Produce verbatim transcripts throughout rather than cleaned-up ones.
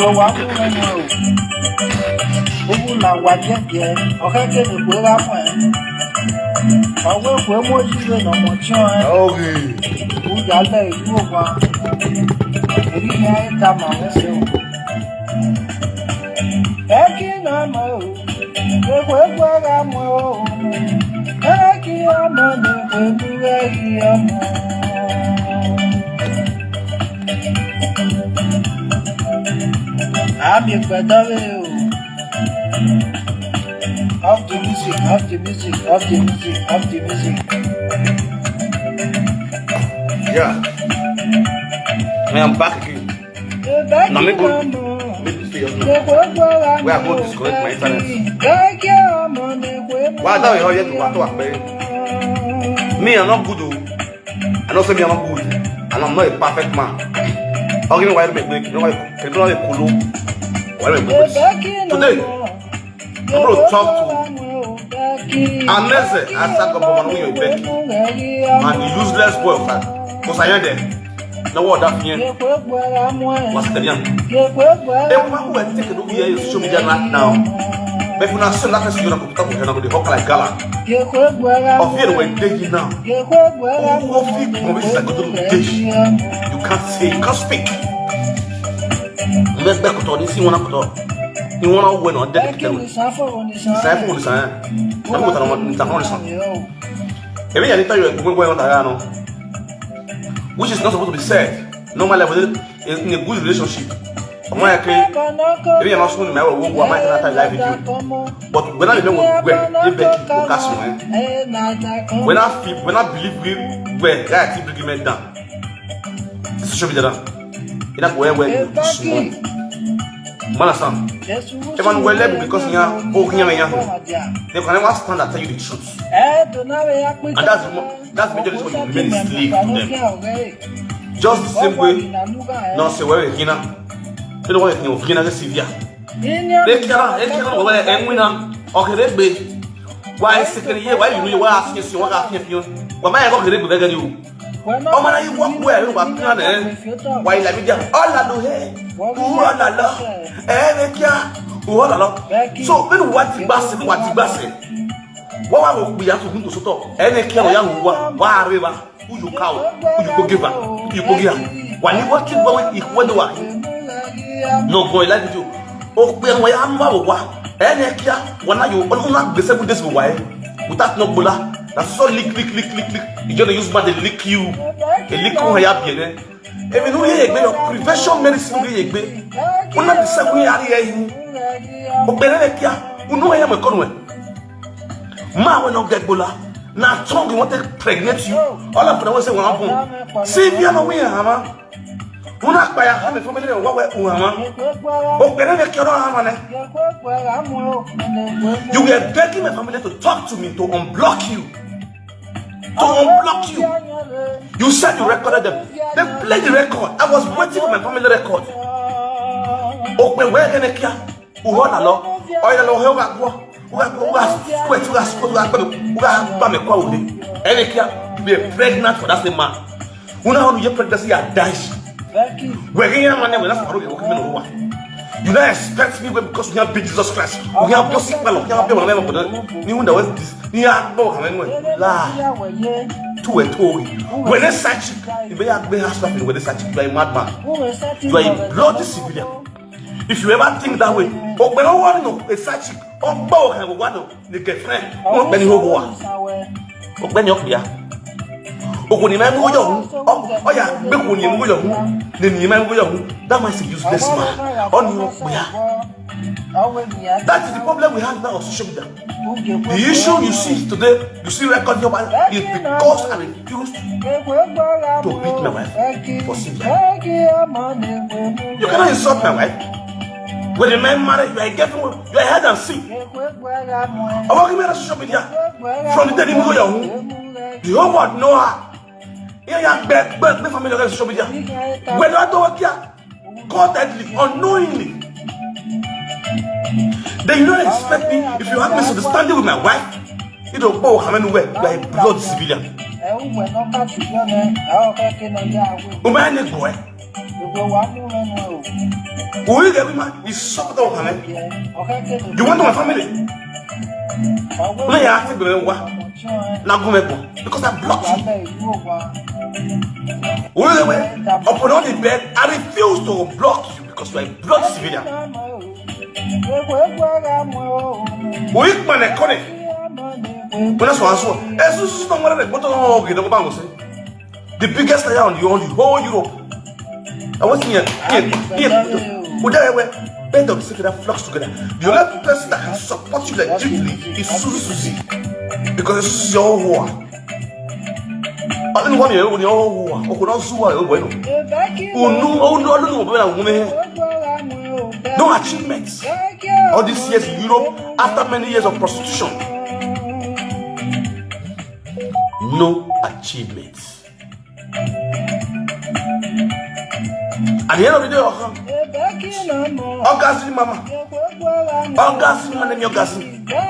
Wa ku na no. Ugu na wa je je. O ka ke ni ku ga mo. Awe ku mo ji le no mo cho. Okay. U ya le ju wa. Eri ni ai ta ma mo se. Eki na mo. Ekwe gwara mo. Eki ama na ekwe gwara ama. Ami gbadare o. Off the music, off the music, off the music, off the music. Yeah. I am back again. Now me go, make this thing just know. Where I go disconnect my internet. Why that we all yet to talk about? Me, I'm not good, oh. I know say me, I'm not good. And I'm not a perfect man. I'll give me why make me, you know why, can you not a cool? Why make me? Today, I'm going to talk to Aneze Asagabo, man, who you beg. And the useless boy of that. Because I hear them. Now what that here? What's the young? The woman who I take it over here is social media right now. But if you not sell that person, you're not going to talk like gala. Of here, we're digging now. Who will feel convinced that go to the dish? You can't say, you can't speak. Mẹ́gbẹ́ kòtò ní sí wọn kòtò. Ní wọn wẹ̀ náà dẹ́kun kẹlẹ́. Ìsáyẹ̀ fún òní sàn. Wọ́n kò tàn wọ́n ní tàn wọ́n ní sàn. Èmi yà ní tayọ̀ ẹ̀kú gbogbo ẹ̀wọ̀n tàyà náà. Which is not supposed to be said. Normally, with in a good relationship. Ọmọ yẹn kẹ́ èmi yẹn máa sún ní mẹ́wàá owó wa máa ń tẹ́lá tàyà live video. But when I remember where they beg you to cast me, when I feel, when I believe we where guy keep bringing me down. Social media down. Ina ko wewe small. Mana sam. Eman wele because nya o nya nya ho. They can never stand and tell you the truth. And that's mo- that's major reason why you remain a slave to them. Just the same way. No se wewe kina. They don't want you kina ke sivia. They kira, they kira wewe enwina. Okay, they be. Why second year? Why you know why asking you what asking you? Why my go kere be gani o? Ọmọ náà yìí wọ́n kú ẹ̀ ló wà fún ẹ̀. Wà ilẹ̀ mi jẹ́ ọ̀là ló hẹ́. Wú ọ̀là lọ. Ẹ̀ ẹ̀ ní kíá. Wú ọ̀là lọ. So, nínú wa ti gbà sí, nínú wa ti gbà sí. Wọ́n wá wò pé ìyá tó gún tó sọ́tọ̀. Ẹ̀ ní kíá wọ́n yà wò wá. Wá rí wa. Who you cow? Who you go give her? Who you go give her? Wà ní wọ́n kí wọ́n wí ìkú wọ́n ní wà. No boy, like you. O pe wọ́n yà máa wò wá. Ẹ̀ ní kíá. Wọ́n náà yóò wọ́n náà gbé seven days wò wá ẹ̀. Without no gbola. Na so lick, lick, lick, lick, lick. Ìjọ dey use mouth dey lick you. Dey lick wọn ya bìí ẹ̀. Èmi ló yẹ ẹgbẹ́ yọ prevention medicine ló yẹ ẹgbẹ́. Wọ́n náà ti sẹ́kùn yà á rí ẹ̀ yìí. Ọ̀gbẹ́rẹ́ rẹ̀ kíá. Wọ́n náà yà mọ̀ ẹ̀kọ́ nù ẹ̀. Máa wẹ̀ náà gẹ̀ gbola. Na tongue you want to pregnant you. All of them will say wọ́n á bùn. Sí ibi àná wíyàn hàn má. Wọ́n náà pààyà hàn mí fún mi lẹ́yìn wọ́n wẹ̀ hùn hàn má. Ọ̀gbẹ́rẹ́ rẹ̀ kí ọ̀dọ́ hàn má nẹ. You were begging my family to talk to me, to unblock you. To unblock you. You said you recorded them. They played the record. I was waiting for my family record. Okpe wee gene kia. Uho na lo. Oya lo he uga gwo. Uga gwo, uga sweat, uga sweat, uga gwo, uga gba me kwa ule. Ene kia, you were pregnant for that same man. Una hanu ye pregnancy ya dash. Wege ya mane wena faru ya wakime no wa. You don't expect me because we have big Jesus Christ. We have bossy palo, we have big mama. Ni unda was this. Ni ya no kame no. La. Tu e to. When they search, you may have been asked nothing when they search. You are a madman. You are a bloody civilian. If you ever think that way, oh, but no one no, a search. Oh, boy, I want no. The girlfriend. Wọ́n pẹ́ ní owó wa. Ọ̀gbẹ́ni ọ̀pìyà. Òkò ní máa ń wúyọ̀ hù. Ọ̀yà gbé kò ní wúyọ̀ hù. Ní ní máa ń wúyọ̀ hù. That man is a useless man. Ọ̀nì ọ̀pìyà. That is the problem we have now on social media. The issue you see today, you see record your man is because I refuse to beat my wife for sin. You cannot insult my wife. When the man married, you are a girlfriend, you are head and sin. Ọwọ́ kí mi rẹ̀ social media. From the day you go your home, the whole world know her. Yeah, yeah, gbẹ gbẹ gbẹ family on social media. When I don't work here, courtedly, unknowingly. Then you don't expect me if you have misunderstanding with my wife. You don't go how many way. You are a blood civilian. Umanye gwe. Who you get man? You suck the woman. You went to my family. No, you have to be one. Now go make one. Because I blocked you. Who you get? Upon all the bed, I refuse to block you because you are a blood civilian. Weak man, I call it. When I saw us, as soon as someone at the bottom of the bottom, the biggest liar on the, on the whole Europe. I was here, here, here. Would I ever bend of the that flocks together? The only person that can support you legitimately is Susie Susie. Because Susie is your whore. Only one year, only your whore. Or could not sue her, oh, bueno. Unu, oh, no, no, no, no, no, no. No achievements. All these years in Europe, after many years of prostitution, no achievements. At the end of the day, ọkàn, orgasm, mama. Orgasm, man, emi orgasm.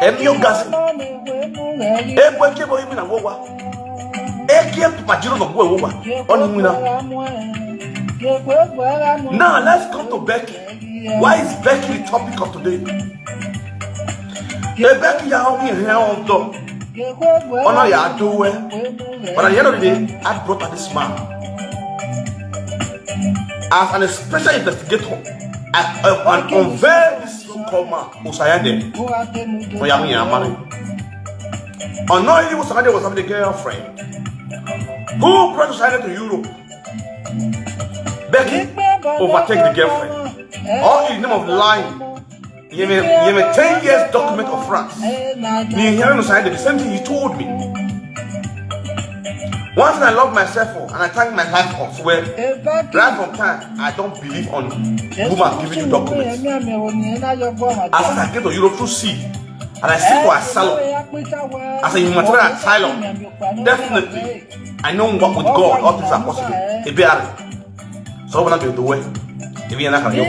Emi orgasm. Ebo eke bo imi na wowa. Eke pajiro no gwe wowa. Oni mina. Now let's come to Becky. Why is Becky the topic of today? Becky ya omi here on top. Ona ya do well. But at the end of the day, I brought out this man as an special investigator. I, I, and unveil this so-called man, Osayande. For Yami Yamari. Unknowingly, Osayande was having a girlfriend who brought Osayande to Europe. Becky overtake the girlfriend. All in the name of lying. You may, you may ten years document of France. Me hearing Osayande, the same thing he told me. One thing I love myself for, and I thank my life for, well, right from time, I don't believe on woman giving you documents. As soon as I get to Europe to see, and I seek for asylum, as a humanitarian asylum, definitely, I know what with God, all things are possible. Ebeare. So when I do the way, if you not gonna be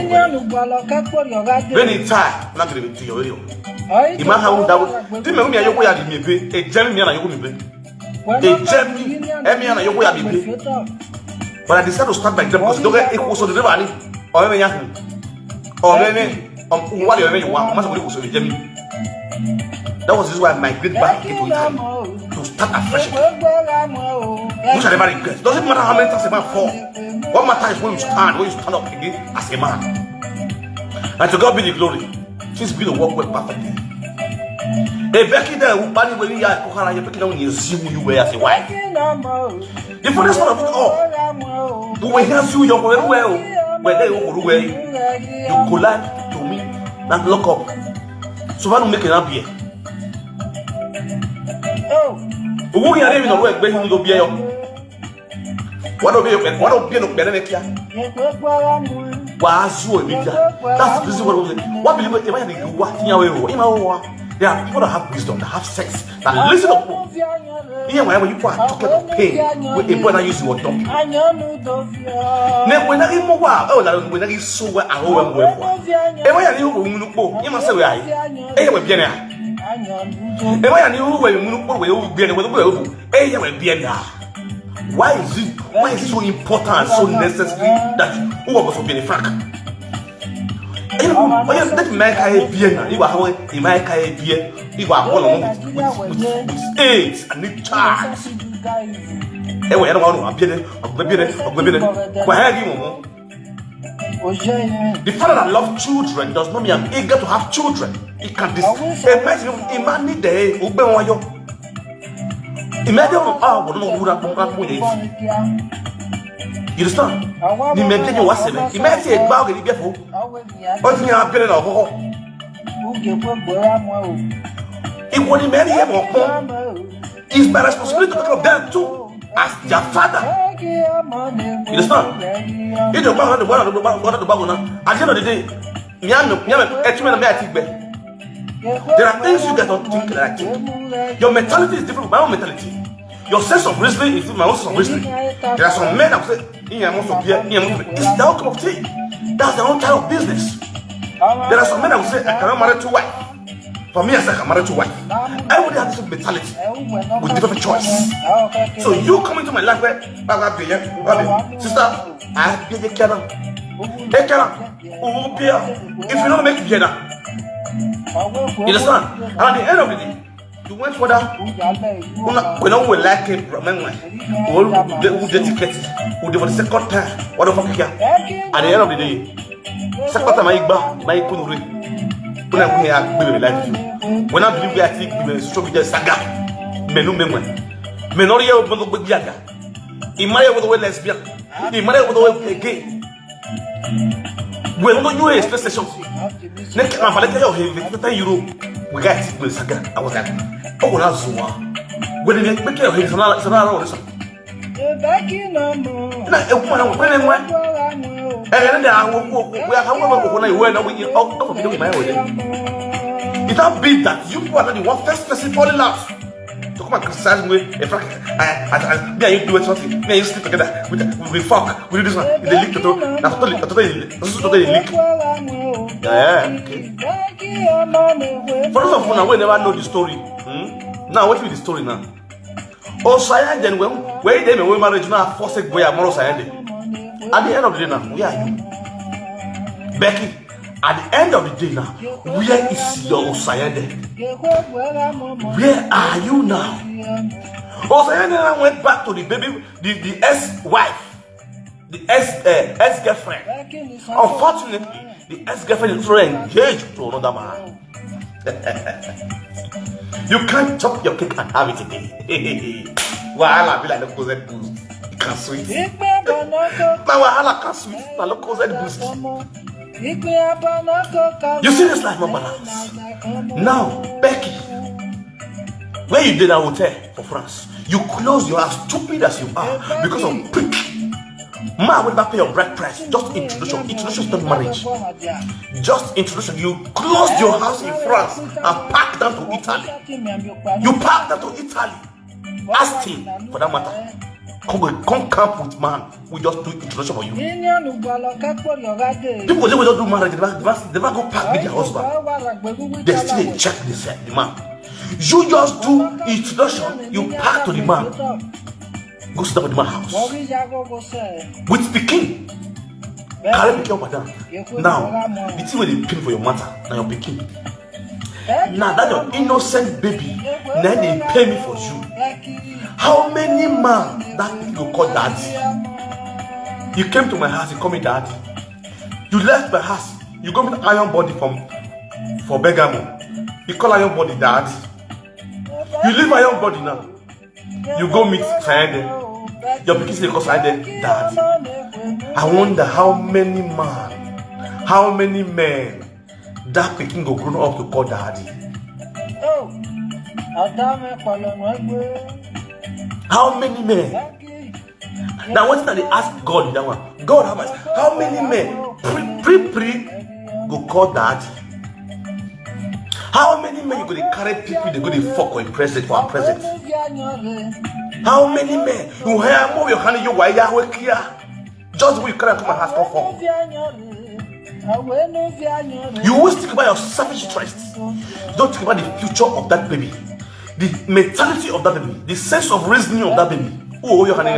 when he tie, not gonna be to your area. He might have that. Didn't me, I go ya the me be a German, I go me be a German, emi na yoko ya bibi. But I decided to start by them because don't get equal so the river ni. Or me ya. Or me me. Um, what you me you want? Must go so the German. That was this why I migrated back again to Italy to start afresh again. Which I never regret. Doesn't matter how many times a man fall. What matters is when you stand, when you stand up again as a man. And to God be the glory. Things be the work well perfectly. Hey, Becky, there, who body where you are, Kohara, you Becky, down you see who you were as a wife. The funniest part of it all, who will help you, your well, where they will, where you collide to me, not lock up. So I don't make it up here. Oh, who you are even awake when you go be here? What do you, what do you know better than here? Why so media? That's the reason why we, what believe it, why you what you know, you know. There are people that have wisdom, that have sense, that listen to people. Here, whenever you are talking to pain, with a brother use your tongue. Ne when I mo wa, oh, la when I so wa, I owe mo wa. E wa ya ni wo mu nu po, e ma se we ai. E ya we bi na. E wa ya ni wo we mu nu po, we o bi na, we o bi na. E ya we bi na. Why is it, why is it so important, so necessary that who was to be the frank? Oye, that America A B N, you are how America A B N, you are one with, with, with, with AIDS and the charge. Ewe, I don't want to be there, be there, be there. Kwa hagi mo. The father that loves children does not mean I'm eager to have children. He can dis-, imagine, imagine the ugbe wọn yọ. Imagine, ah, we don't know who that, who that boy is. You understand? Ni me bi ni wa se me. Imagine e gba o ke ni bi e fo. O ti yan abere na koko. Iwo ni me ni e mo pon. It's my responsibility to take care of them too, as their father. You understand? You don't want to, want to, want to, want to, want to. At the end of the day, me, I'm, me, I'm, eh, me, me, I think, but there are things you guys don't think like I think. Your mentality is different from my own mentality. Your sense of reasoning is different from my own sense of reasoning. There are some men that will say, "Iyan mo so bi, iyan mo so bi." It's their own cup of tea. That's their own kind of business. There are some men that will say, "I cannot marry two wives." For me, I say I can marry two wives. Everybody has different mentality with different choice. So you come into my life where, "Baba, be here, Baba, sister, I be here, Karen. Hey, Karen." Obia, if you don't make it, you understand? And at the end of the day, you went for that. Una, we don't will like it, bro. Man, man. Who dey, who dey ticket? Who dey for the second time? What the fuck here? At the end of the day, second time I gba, my kunure. Una go here, be like you. When I believe we are think we show me the saga. Menu, menu. Menu, you go go jaga. Imaya with the way lesbian. Imaya with the way gay. When you a space station, next time I like your heavy ten euro. We got it with saga. I was like, oh, that's one. When they make your heavy, so now, so now, so na ewu mana wo ne nwa. Ere ne da wo wo wo ya ka wo wo wo na iwe na wo yi o o bi ma wo. It that be that you people are not the one first person falling out. To come and criticize me, in fact, I, I, I, me and you do something. Me and you sleep together. We, we, we fuck. We do this one. They leak to, na totally, totally, totally leak. Yeah, okay. For those of you now, we never know the story. Hmm? Now, what be the story now? Osaya then when when they may marriage now forsake boy amoro Osaya then. At the end of the day now, where are you? Becky, at the end of the day now, where is your Osaya then? Where are you now? Osaya then went back to the baby, the, the ex-wife, the ex uh, ex-girlfriend. Unfortunately, the ex-girlfriend is already engaged to another man. You can't chop your cake and have it again. Wahala be like Lucozade boost. It can sweet. My wahala can sweet. Na Lucozade boost. You see this life no balance. Now, Becky, where you did that hotel for France, you close your house, stupid as you are, because of prick. Man will not pay your bride price. Just introduction. Introduction is not marriage. Just introduction. You close your house in France and pack down to Italy. You pack down to Italy. Aston, for that matter. Come go, come camp with man. We just do introduction for you. People say we don't do marriage. They never, they never go pack with their husband. They still dey check this, eh, the man. You just do introduction. You pack to the man. Go sit down for the man house with pikin. Carry pikin up and down. Now, the thing wey dey pain for your matter na your pikin. Na that your innocent baby na dey pay me for you. How many man that pikin go call daddy? You came to my house, you call me daddy. You left my house, you go meet iron body from for Bergamo. You call iron body daddy. You leave iron body now. You go meet Saede. Your pikin say call Saede dad. I wonder how many man, how many men that pikin go grow up to call daddy. How many men? Now what did they ask God in that one? God, how much? How many men pre pre pre go call daddy? How many men you go dey carry people dey go dey fuck for a president for our president? How many men you hear more your hand you wire we clear? Just we carry come and ask for fuck. You always think about your selfish interests. You don't think about the future of that baby, the mentality of that baby, the sense of reasoning of that baby. Oh, your hand in.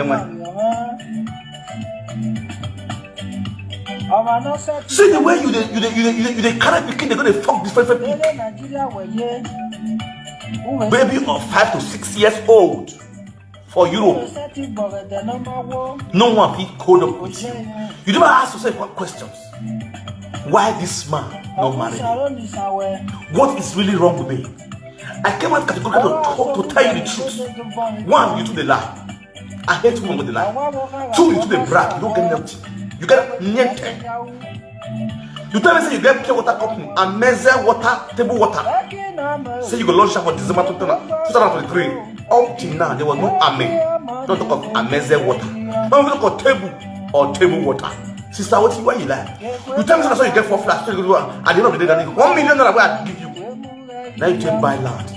See the way you dey you dey you dey you dey you dey carry pikin dey go dey fuck different different people. Baby of five to six years old for Europe. No one fit code up with you. You never ask yourself one question. Why this man not married me? What is really wrong with me? I came out categorically to, talk, to tell you the truth. One, you too dey lie. I hate women with the lie. Two, you too dey brag. You don't get nothing. You get nothing. You tell me say you get pure water company, amazing water, table water. Say you go launch am for December two thousand, two thousand twenty-three. Up till now, there was no amen. Don't talk of amazing water. Don't talk of table or table water. Sister, what why you lie? You tell me say you get four flats, still go do am. At the end of the day, that one million naira wey I give you. Now you take buy land.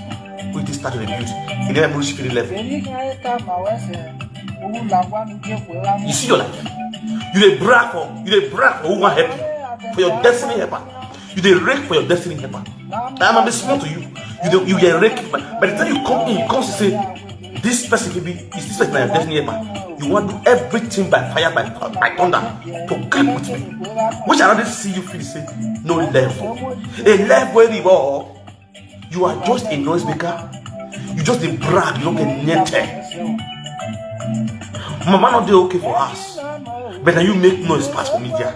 We just start to rebuild. You never reach fifty level. You see your life. You dey brag for you dey brag for who wan help you. For your destiny helper. You dey rake for your destiny helper. I'm a small to you. You dey you dey rake. By the time you come in, you come see say this person fit be is this person na your destiny helper. You want to do everything by fire, by, by thunder to click with me. Which I already see you feel say no level. A level wey dey ball. You are just a noise maker. You just dey brag, you no get nothing. Mama no dey okay for house, but na you make noise pass for media.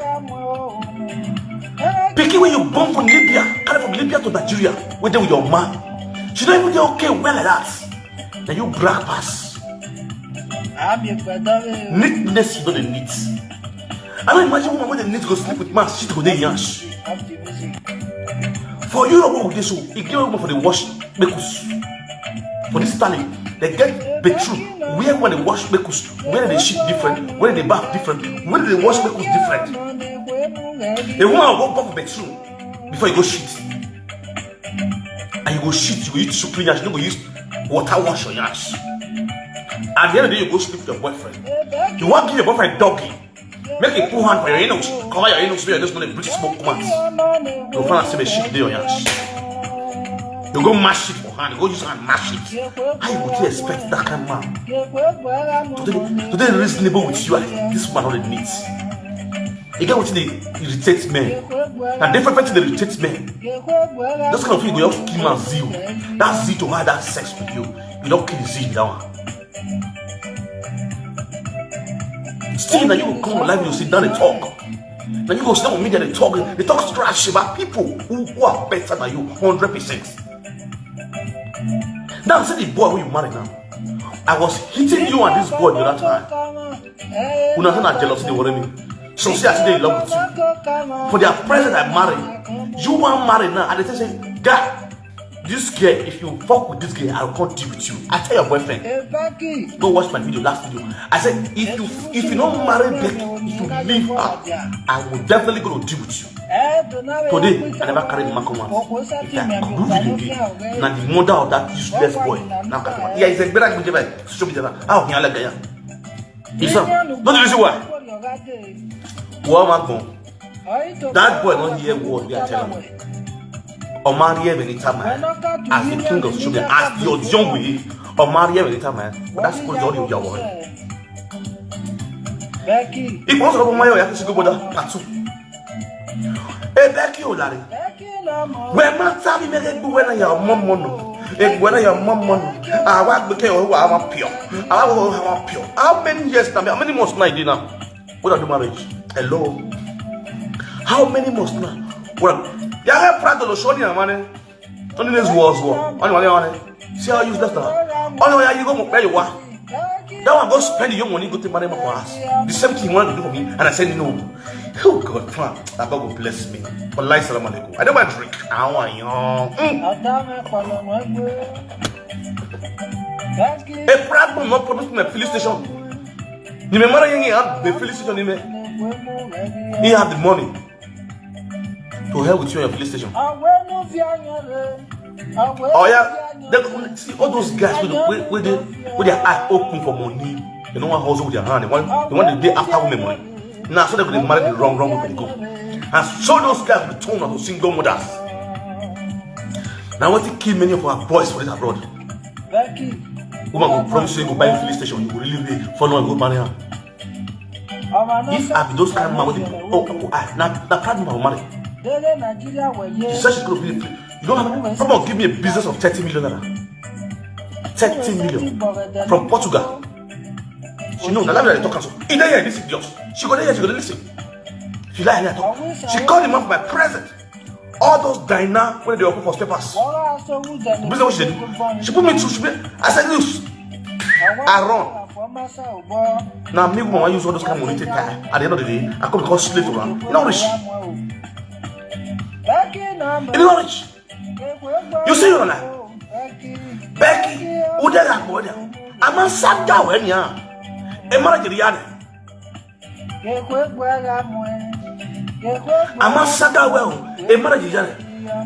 Pikin wey you born from Libya, carry from Libya to Nigeria, wey dey with your man, she no even dey okay well like that. Na you brag pass. Neatness you no dey neat. I no imagine woman wey dey neat go sleep with man, shit go dey yansh. For Europe wey we dey so, e get woman for dey wash kpekus. For this Stanley, dem get bathroom where woman dey wash kpekus, where dem dey shit different, where dem dey baff different, where dem dey wash kpekus different. A woman go baff for bathroom before you go shit. And you go shit, you go use tissue clean yansh, you no go use water wash your yansh. At the end of the day, you go sleep with your boyfriend. You wan give your boyfriend doggy, make e put hand for your anus, cover your anus, so your anus no dey breathe smoke come out. You go find out say the shit dey your yansh. You go mash shit for hand, you go use hand mash shit. How you go take expect that kind man to dey, to dey reasonable with you? Like, this woman no dey neat. E get wetin dey irritate men. Na different thing dey irritate men. Those kind of people go just kill man zeal. That zeal to have that sex with you, you don kill the zeal with that one. Still, na you go come on live, you sit down dey talk. Na you go sit down on media dey talk, dey talk trash about people who, who are better than you, hundred percent. Now, see the boy wey you marry now. I was hitting you and this boy the other time. Una say na jealousy dey worry me. So see, I still dey in love with you. For their present, I marry. You wan marry now, I dey tell say, guy, this girl, if you fuck with this girl, I will come deal with you. I tell your boyfriend, go watch my video, last video. I said, if you, if you no marry Becky, if you leave her, I will definitely go to deal with you. Today, I never carry the man come out. If I do video again, na the mother of that useless boy now carry am. Yeah, it's a better video by social media now. How can I like that? It's not. Not the reason why. What am I going? That boy don hear word wey I tell am. Omari Ebenita man, as the king of social media, as the Ojonwe, Omari Ebenita man. But that's all the audio you want. Becky. If you want to know my, you have to go with that part two. Hey, Becky Olare. Wee mata mi mere gbuwe na ya ọmụmụ nọ. Egbuwe na ya ọmụmụ nọ. Awa gbeke o wa ma pio. Awa wo ha ma pio. How many years now? How many months now you dey now? What are the marriage? Hello. How many months now? What? Ya ha Prado lo shoni amane. Only this was war. Only one one. See how useless now. Only one you go mo pay you wa. That one go spend your money, go take money for us. The same thing you want to do for me, and I said no. Oh God, fam, that God will bless me. But like, salam alaikum. I don't want drink. I want you. Mm. A problem, not problem to my police station. You may marry him at the police station. He have the money to help with you on your police station. Oh yeah, they, see all those guys with the, with, with the, with their eye open for money. They don't want hustle with their hand. They want, they want the day after women money. Now, so they go dey marry the wrong, wrong people go. And so those guys will turn out to single mothers. Now, what to kill many of our boys for this abroad? Woman go promise you go buy a police station. You go really, really follow and go marry her. If I be those kind of man wey dey, oh, oh, ah, na, na private man go marry. She said she's gonna be free. You don't have, come on, give me a business of thirty million naira. Thirty million from Portugal. She know, na lie I dey talk am so. E dey here, this idiot. She go dey here, she go dey listen. She lie, I talk. She call the man for my present. All those dina wey dey open for papers. The business wey she dey do. She put me through, she pay. I said, "Use." I run. Now me woman wan use all those kind of money take tire. At the end of the day, I come become slave to am. E no reach. E no reach. You see your life. Becky, who dey that boy there? I'm a sad guy when ya. A marriage in the yard. Amasaga well, a marriage is done.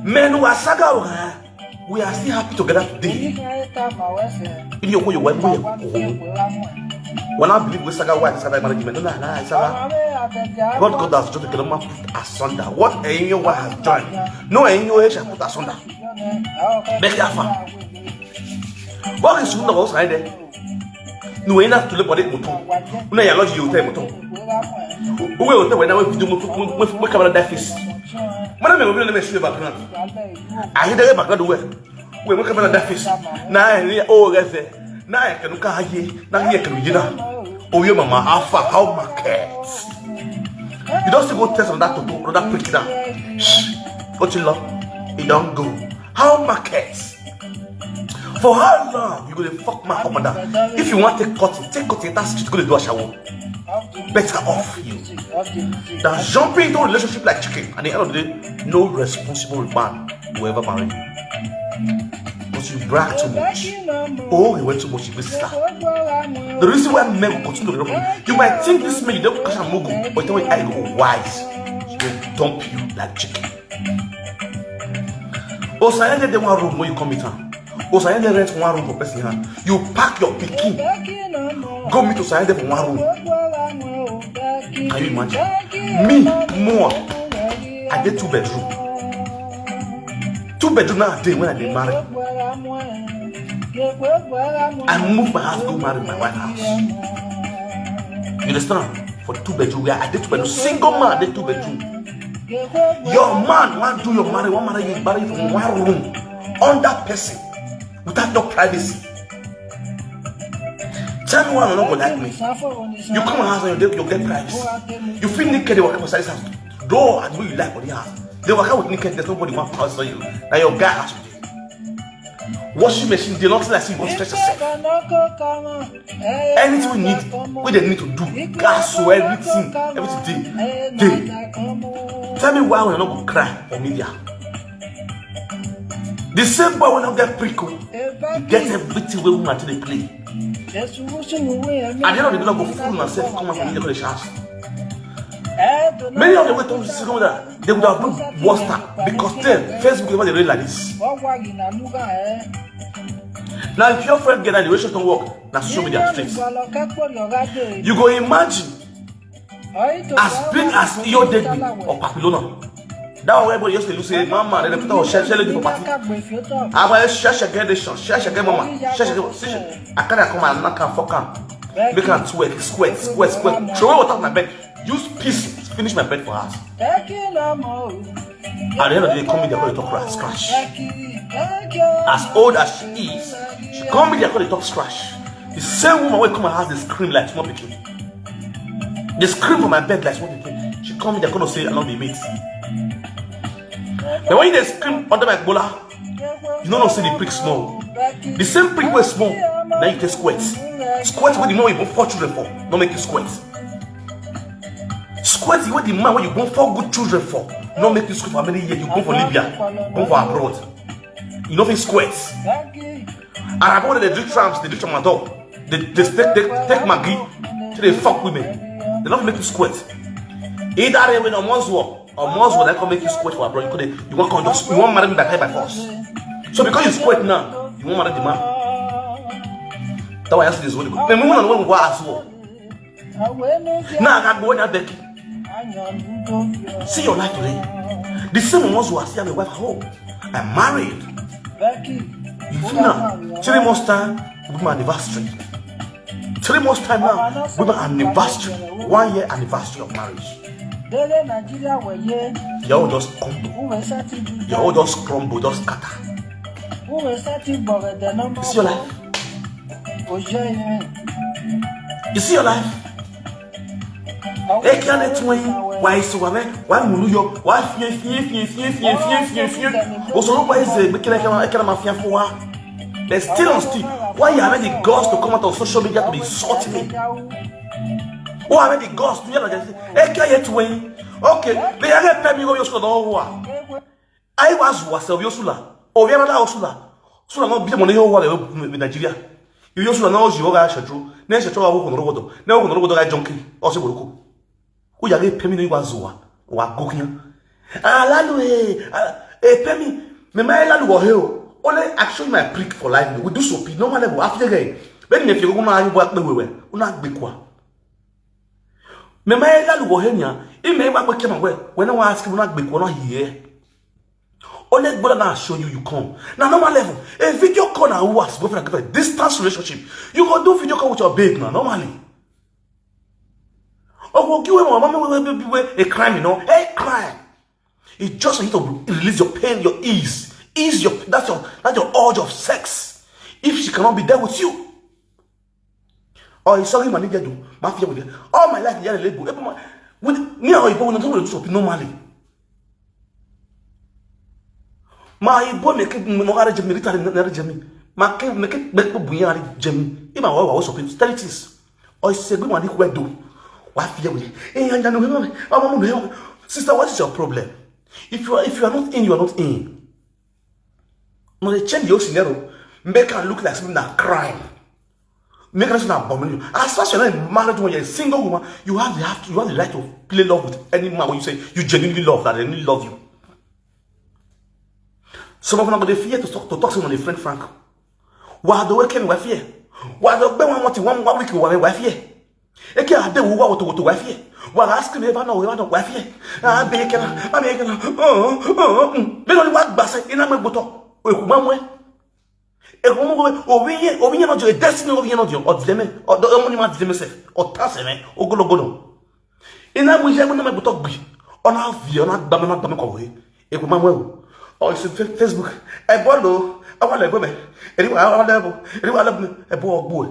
Men who are saga, we are still happy together today. In your way, when we are, when I believe we saga, why saga marriage, men, no, no, no, saga. What God has just, cannot put asunder. What in your way has joined, no in your way shall put asunder. Becky Afa. What is who knows right there? No, ina tule body moto. Una ya lodge hotel moto. Uwe hotel we na we video mo mo mo camera that face. Mana me we na me show background. I hear the background we. We mo camera that face. Na ni o refe. Na e kenu ka ye. Na ye kenu yina. Oh, your mama, how far? How market? You don't still go test on that to go, that prick down. Shh. What you love? You don't go. How market? For how long you gonna fuck my up and down? If you want to cut it, take cut it. That's just gonna do a shower. Better off you than jumping into a relationship like chicken. At the end of the day, no responsible man will ever marry you. Because you brag too much. Oh, you went too much, you missed that. The reason why men will continue to run from you, you might think this man, you don't catch a mugu, but tell me I go wise. They dump you like chicken. Osayende dey one room when you come meet am. Osayende rent one room for person hand. You pack your pikin, go meet Osayende for one room. Can you imagine? Me more. I dey two bedroom. Two bedroom now I dey when I dey marry. I move my house go marry my wife house. You understand? For two bedroom where I dey two bedroom, single man dey two bedroom. Your man wan do your marry, wan marry you, marry you from one room under person without no privacy. Tell me why you no go like me. You come my house and you get, you get privacy. You feel naked, they walk outside this house. Door and who you like for the house. They walk out with naked, there's nobody want to answer you. Now your guy has to do. Washing machine, they not like see you want to stretch yourself. Anything we need, we they need to do. Gas, so everything, everything dey, dey. Tell me why we no go cry for media. The same boy wey no get prick o, he get everything wey woman take dey play. At the end of the day, una go fool myself, come out for media, go dey shout. Many of them wey talk this thing, they would have been worse than, because then Facebook never dey reign like this. Now, if your friend get that, the relationship don't work, na social media street. You go imagine as big as Iyodegbe or Papilona. That one where everybody just dey look say, "Mama, they dey put on share, share lady for party." Aba share, share get this, share, share get mama, share, share get, see, I can't come and knock and fuck am. Make am twerk, squirt, squirt, squirt. Throw water on my bed. Use piss, finish my bed for house. At the end of the day, come media, call dey talk scratch. As old as she is, she come media, call dey talk scratch. The same woman wey come my house dey scream like small pikin. Dey scream for my bed like small pikin. She come media, come say I no be mate. But when you dey scream under my gbola, you no know say the prick small. The same prick wey small, now you take squirt. Squirt wey the man wey you born four children for, no make you squirt. Squirt wey the man wey you born four good children for, no make you squirt for many years. You go for Libya, go for abroad. You no fit squirt. Arabo wey dey drink trams, dey drink tramadol, dey dey take take take Maggi, till dey fuck women. They no fit make you squirt. Either way, no must work. Or must work, that come make you squirt for abroad. You could, you want come just, you want marry me by by force. So because you squirt now, you want marry the man. That why I ask this one. Me, me, no, no, no, as well. Now I go when I beg. See your life today. The same ones who are still my wife at home. I'm married. You feel now? Three months time will be my anniversary. Three months time now will be my anniversary. One year anniversary of marriage. Dere Nigeria weye. Your own just crumble. Uwe sati juja. Your own just crumble, just scatter. Uwe sati gbọgẹdẹ nọmọ. It's your life. Oje yin. You see your life? Eke ane tun yin. Wa isu wa me. Wa mulu yo. Wa fie fie fie fie fie fie fie fie. Osoro wa ize gbe kele kama, kele ma fia fo wa. They still on still. Why you having the guts to come out on social media to insult me? Who having the guts to yell like this? Eke ye tun yin. Okay, they are pay me go your school don wa. I was was of your sula. O we mada sula. Sula no bi mo ni yo wa le Nigeria. Yo sula no ji o ga shetro. Ne shetro wa wo ko no rogodo. Ne wo ko no rogodo ga junkie. O se boruko. Ko ya ge pemi no wa zuwa. Wa gokian. Ah, lalu eh. Ah, eh, pemi. Me ma lalu wo he o. Only actually my prick for life. We do so pi normal level after the game. When me fi go na ayu bo pe wewe. Una gbe kwa. Me ma lalu wo he nya. I me wa gbe kema we. When I ask him una gbe kwa no here. Only brother now show you, you come. Now normal level. A video call now, who has boyfriend and girlfriend, distance relationship. You go do video call with your babe now, normally. Or go give him a mama, a crime, you know, a crime. It's just for you to release your pain, your ease. Ease your, that's your, that's your urge of sex. If she cannot be there with you. Or you sorry, money get you, mafia with you. All my life, yeah, label. Every month, with me, or you go, we don't do something normally. My boy, make it, no, no, Jimmy, Rita, no, Jimmy. My kid, make it, make it, Bunyari, Jimmy. If my wife was shopping, tell it is. Or you say, we want it, where do? Why fear with you? Eh, I don't know. Sister, what is your problem? If you are, if you are not in, you are not in. No, they change your scenario. Make her look like something that crime. Make her something abomination. As far as you're not a married woman, you're a single woman, you have the, have to, you have the right to play love with any man when you say you genuinely love, that they really love you. Some of them are, they fear to talk, to talk to someone, a friend Frank. Why do we came with fear? Why do we want to one, one week with fear? Eke ade wo wa woto woto wa fie. Wa ask me ever no, ever no wa fie. Ah, be kena, ah, be kena. Oh, oh, oh. Be no wa gba se ina me gboto. E ku ma mo e. E ku ma mo e. Obi ye, obi ye no jo, e destiny obi ye no jo. O dile me, o do mo ni ma dile me se. O ta se me, o golo golo. Ina mo je mo na me gboto gbi. O na vi, o na gba me, na gba me ko we. E ku ma mo e o. O si Fe-, Facebook. E bo lo, a wa le bo me. E ri wa, a wa le bo. E ri wa le bo me. E bo ogbo e.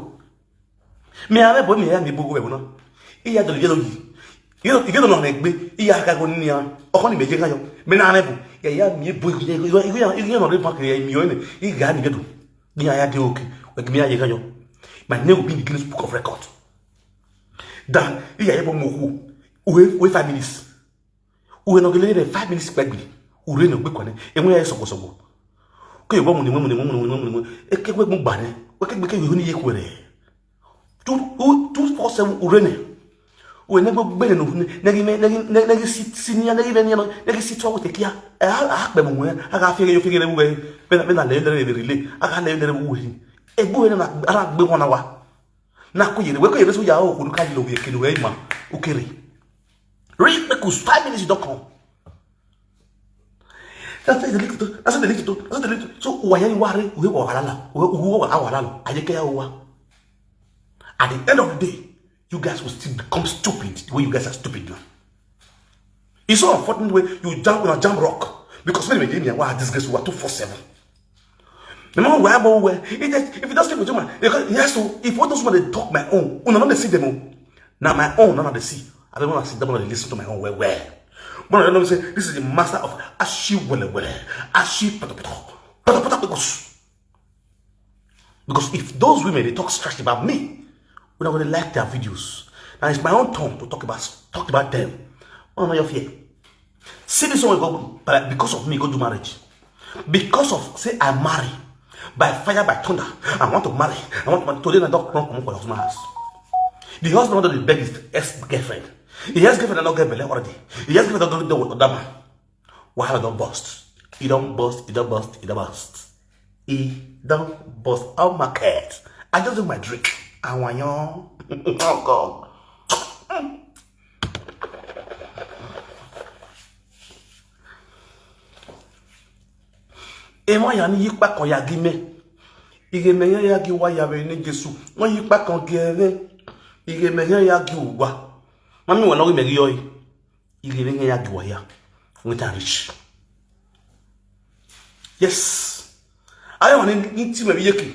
Mi are bo mi ya mi bo go we bo na. Iya do ye do yi. Ye do, ye do no na gbe. Iya ka go ni ya. O ko ni me je ka yo. Mi na re bo. Ya ya mi bo ye, ye, ye, ye, ye no re ba ke ya mi yo ni. I ga ni ye do. Ni ya ya de oke. We mi ya ye ka yo. My name will be in the Guinness Book of Record. Dan iya ye bo mo ku. We, we five minutes. Uwe no gele five minutes kpegbi. Ure no gbe kwane. Enwe ya sogbo sogbo. Ke bo mu ni mu ni mu ni mu ni mu. E ke gbe gba ne. We ke gbe ke yo ni ye kwere. Two, two, two four seven ure ne. Uwe ne gbe gbe ne no ne. Ne gi me, ne gi, ne, ne gi si, si ni ya, ne gi me ni no. Ne gi si to wo te kia. E a, a pe mu we. A ga fere yo fere le we. Be na, be na le le le le. A ga le le le we. E gbe we na, a gbe won na wa. Na ko yere, we ko yere so ya o ko ka lo we ke lo we ma. O kere. Read me cause five minutes you don't come. That's the little. That's the little. That's the little. So why are you worry? We wa wala. We wa wala. Aye ke ya wa. At the end of the day, you guys will still become stupid the way you guys are stupid now. It's so unfortunate way you jump on a jump rock because when we did me, why this guys were two four seven. The man where bo where. If you don't speak with you, man, yes, so if what those man they talk my own, una no dey see them o. Now my own, none of the see. I don't want to sit down and listen to my own well well. But I don't say this is the master of Ashi Wele Wele, Ashi Pata Pata, Pata Pata Pata. Because if those women they talk trash about me, we not gonna like their videos. Now it's my own turn to talk about, talk about them. Oh no, your fear. See this one go, but because of me go do marriage. Because of say I marry by fire by thunder. I want to marry. I want to marry. Today I don't come for my house. The husband don't beg his ex girlfriend. The ex girlfriend don't get belle already. The ex girlfriend don't do with that man. Wahala don burst. E don burst. E don burst. E don burst. E don burst. How market? I just do my drink. Awanyan. Oh God. Ema ya ni yipa kan ya gi me. Ige me ya gi wa ya be ni Jesu. Won yipa kan gi ere. Ige me ya gi wa. Mami won lo gi me gi yo yi. Ige me ya gi wa ya. Won ta rich. Yes. Ayo ni, ni ti me bi yeke.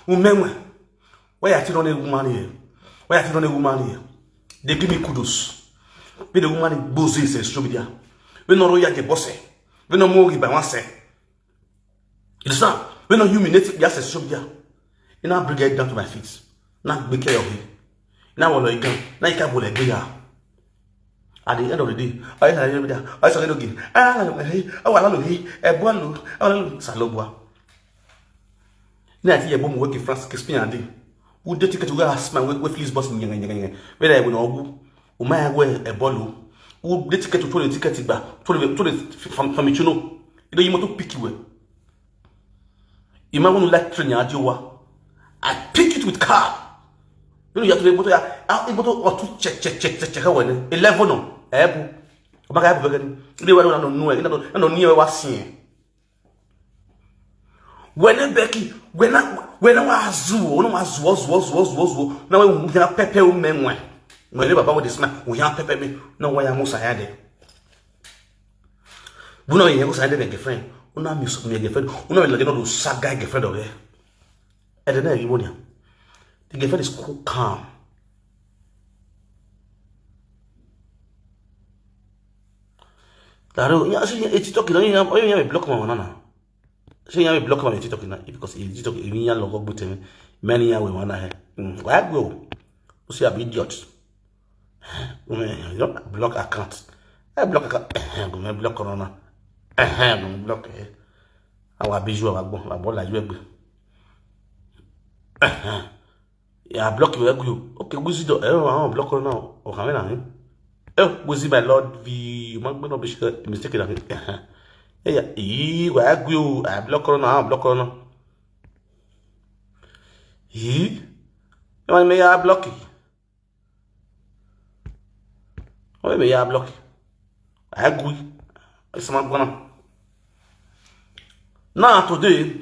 Umenwe. Why you still don't even marry here? Why you still don't even marry here? They give me kudos. We the woman in Bozo is a social media. We no royal the boss. We no more by one say. You understand? We no humiliate the social media. You now bring it down to my feet. Now be care of it. Now what you can? Now you can't bully bigger. At the end of the day, I say no give. Ah, no give. Oh, I love you. Eh, boy, no. Oh, no. Salobwa. Na ti ye bom we ki France ke spin ande. U de ticket we asma we we fleece boss nyanga nyanga nyanga. We da we no gu. U ma ya we e bolu. U de ticket to the ticket gba. To the to the fam fam chuno. Ido yimo to pick we. Ima wonu like train ya ajowa. I pick it with car. You know you have to be able to, ah, able to or to check check check check check how when eleven no. Ebu. O ma ga ebu begani. Ile wa no no e no no ni e wa sin. Wene Becky, wena wena wa zu, wena wa zu zu zu zu zu. Na we ya pepe o menwe. Wene baba wo this man, we ya pepe me. Na wa ya musa ya de. Buna ye ko sa de girlfriend. Una mi so mi girlfriend. Una mi lage no do saga girlfriend o. E de na yi wonya. The girlfriend is cool, calm. Taro, ya si e TikTok na ya, ya block ma wana na. Say you have block my TikTok now because you TikTok you ya logo but me many ya we wana he. Why go? You see a idiot. You don't block account. I block account. Go me block corona. Go me block eh. Awa biju awa gbon, awa bola ju egbe. Ya block you egu. Okay, guzi do. Eh, I block corona. O kame na. Eh, guzi my lord vi. Ma gbe no be mistake na. Eh, ya. Ii, wa egu. I block corona. I block corona. Ii. Ma me ya block. Why me ya block? I agree. It's my gonna. Now today,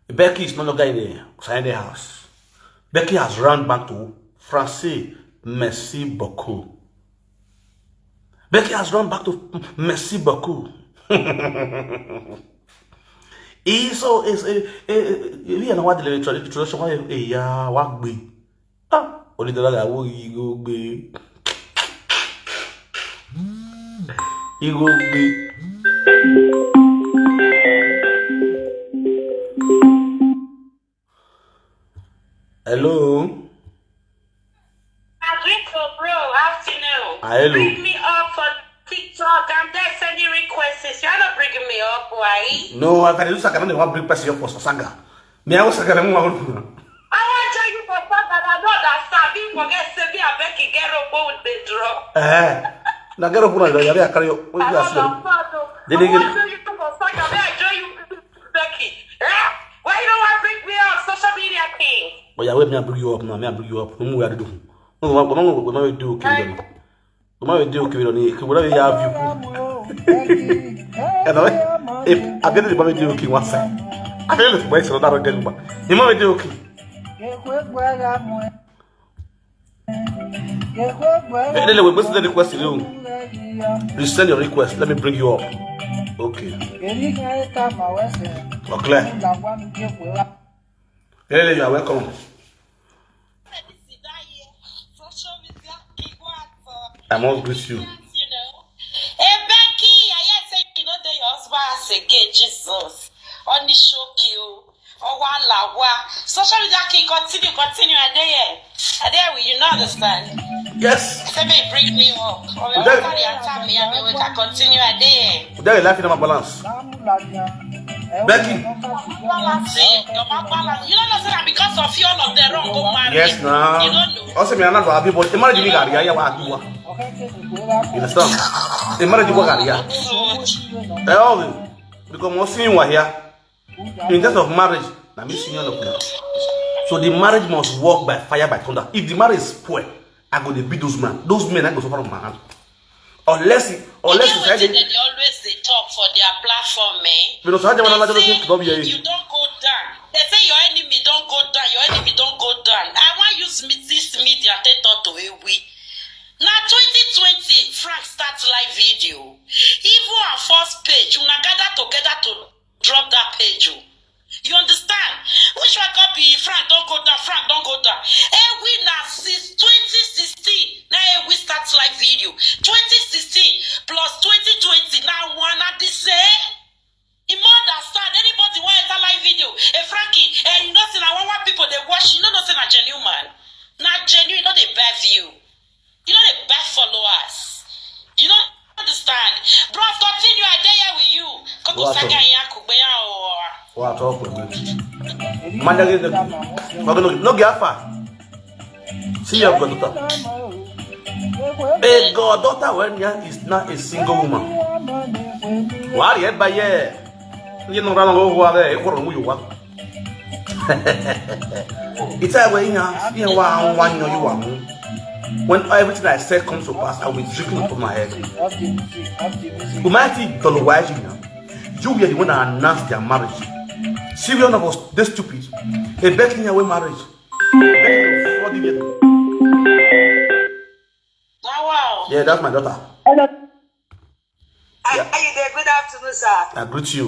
Becky is no longer in the Sunday house. Becky has run back to Francis. Merci beaucoup. Becky has run back to Merci beaucoup. He so is a we are now what the tradition why a ya wa gbe. Ah, only the other wo yi go gbe. Yi go gbe. Hello. Agrito, bro, afternoon. Ah, hello. Bring me up for TikTok. I'm there sending requests. You're not bringing me up, why? No, I can do second. They want bring person up for Sosanga. Me, I was second. I want to tell you for Sosanga. I know that Sabi forget Sebi Abeki get up with the draw. Eh. Na get up with the draw. Carry you. They didn't get. I want to tell you for Sosanga. I join you, Becky. Eh? Why you don't want to bring me up? Social media king. But yeah, wait, me I bring you up now. Me I bring you up. No more we are doing. No, we no we do okay. We no we do okay. We no we have you. And I, if I get the money do okay one side, I feel the boys so that get you. You no we do okay. Anyway, what's the request you? You send your request. Let me bring you up. Okay. Okay. Lele, you are welcome. I must greet you. Hey, Becky, I hear say you know the your husband house again, Jesus. Only show you. Oh, wow, wow. Social media can continue, continue, and there, and there, you know, understand. Yes. Say, may bring me up. Or you carry and tell me, and we can continue, and there. There, you life in my balance. Becky. You don't know that because of you, all of them wrong go marry. Yes, now. You don't know. Also, me, I'm not happy, but the marriage you got here, you are. You understand? The marriage you got here. Hey, all because most thing were here. In terms of marriage, na me senior look now. So the marriage must work by fire by thunder. If the marriage spoil, I go dey beat those men. Those men I go suffer from my hand. Unless it, unless it's like they always they talk for their platform, eh? But also, I don't want to be here. You don't go down. They say your enemy don't go down. Your enemy don't go down. I want use this media take talk to a we. Now twenty twenty, Frank start live video. Even our first page, una gather together to drop that page. You understand? Which one can be Frank don't go down, Frank don't go down. And we now since twenty sixteen, now we start live video. twenty sixteen plus twenty twenty, now one at the same. You more understand anybody want enter live video. Hey, Frankie, hey, you know say na one one people they watch. You know, no say na genuine man. Not genuine, not a bad view. You know the bad followers. You know understand. Bro, continue. I dare here with you. Come to Saga Yakubea or what talk with me? Man, no get far. See your goddaughter. A goddaughter when ya is not a single woman. Why yet by year? You know, run over there. It's a way, you know, you are one, you are. When everything I said comes to pass, I will drink it upon my head. Almighty Dolo Wise, you know, you were the one that announced their marriage. See, we all of us dey stupid. A Becky here wey marriage. Becky, what do you get? Wow. Yeah, that's my daughter. Hello. How you dey? Good afternoon, sir. I greet you.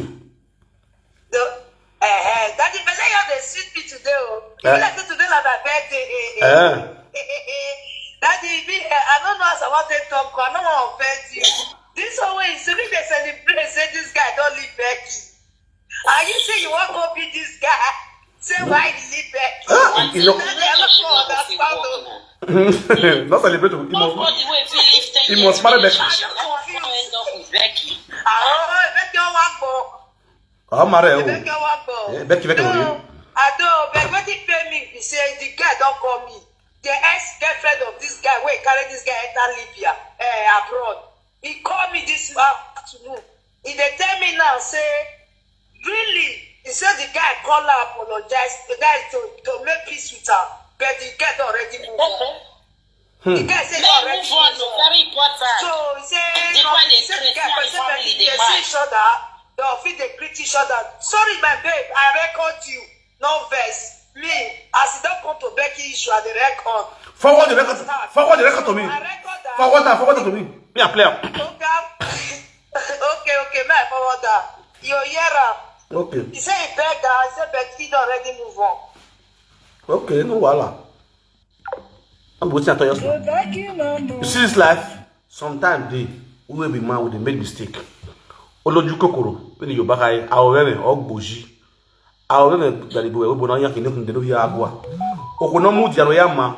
The, uh, Daddy, but you dey sweet me today. Oh. Eh. You like say today na my birthday. Eh, eh. Eh. Daddy, me, eh, I don't know as I want to talk. I don't want to offend you. This one wey you see me dey celebrate say this guy don leave Becky. Are you say you wan go be this guy? Say why he leave Becky? Ah, you know, Daddy, I don't understand. Oh. Not celebrate. He must, Nobody wey fit live ten he years must marry Becky. relationship come end up with Becky. Oh, Becky wan go. I'll marry her. Becky wan go. Yeah, Becky, Becky, No, Becky. I don't. But wetin pain me be say the guy don call me. The ex-girlfriend of this guy wey carry this guy enter Libya, eh, abroad. He call me this afternoon. He dey tell me now say, really? He say the guy call her, apologize, the guy to, to make peace with her, but the guy don already move on. The guy say he Make already move on, move no, on. very important. So he say The no, boy he dey say the craze, guy now person the family like dey they mad. see each other, they fit dey greet each other. Sorry, my babe, I record you. No vex. Me, as e don come to Becky issue, I dey record. Forward the record. Forward the record to me. I record that. Forward that. Forward that to me. Me, I play am. Okay, okay, okay, may I forward that. You hear am? Okay. He say he beg her. I say, but he don already move on. Okay, no wahala. I'm waiting at your You see this life, sometimes dey, we wey be man, we dey make mistake. Olójú kòkòrò, wey ni Yorùbá ka ye, àwòrán rẹ̀, ọgbòjì. Àwòrán rẹ̀, gbàdìbò ẹ̀, gbogbo náà yàn kìíní kùn dé lórí àgọ́ à. Òkò náà mú ìdí àrò yá ma,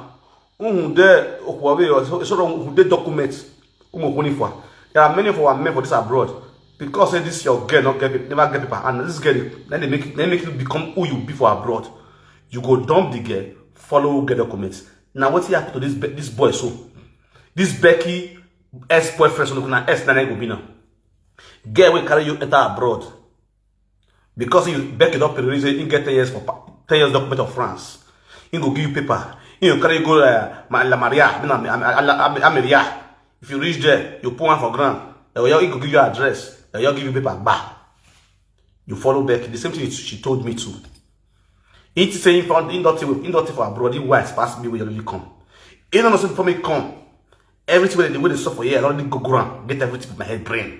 ń hùn dé òkò ọ̀rẹ́, ìṣòro ń hùn dé document, ó mọ̀ kó ní fà. There are many of our men for this abroad. Because say this your girl not get, never get paper, and this girl, then they make, they make you become who you be for abroad. You go dump the girl, follow get documents. Now what happen to this Be- this boy so? This Becky ex-boyfriend, so na ex na go be now. Girl will carry you enter abroad. Because you Becky don't pay reason, you get ten years for pa- ten years document of France. He go give you paper. He go carry you go uh, Ma- La Maria, I mean, Am- Am- Am- Am- Ameria. If you reach there, you put one for ground. They will, he go give you address. They will give you paper back. You follow Becky. The same thing she told me too. He say he found he not he not for abroad. He white pass me where you come. He don't know say before me come. Everything wey dey wey dey sup for here, I already go ground, get everything with my head brain.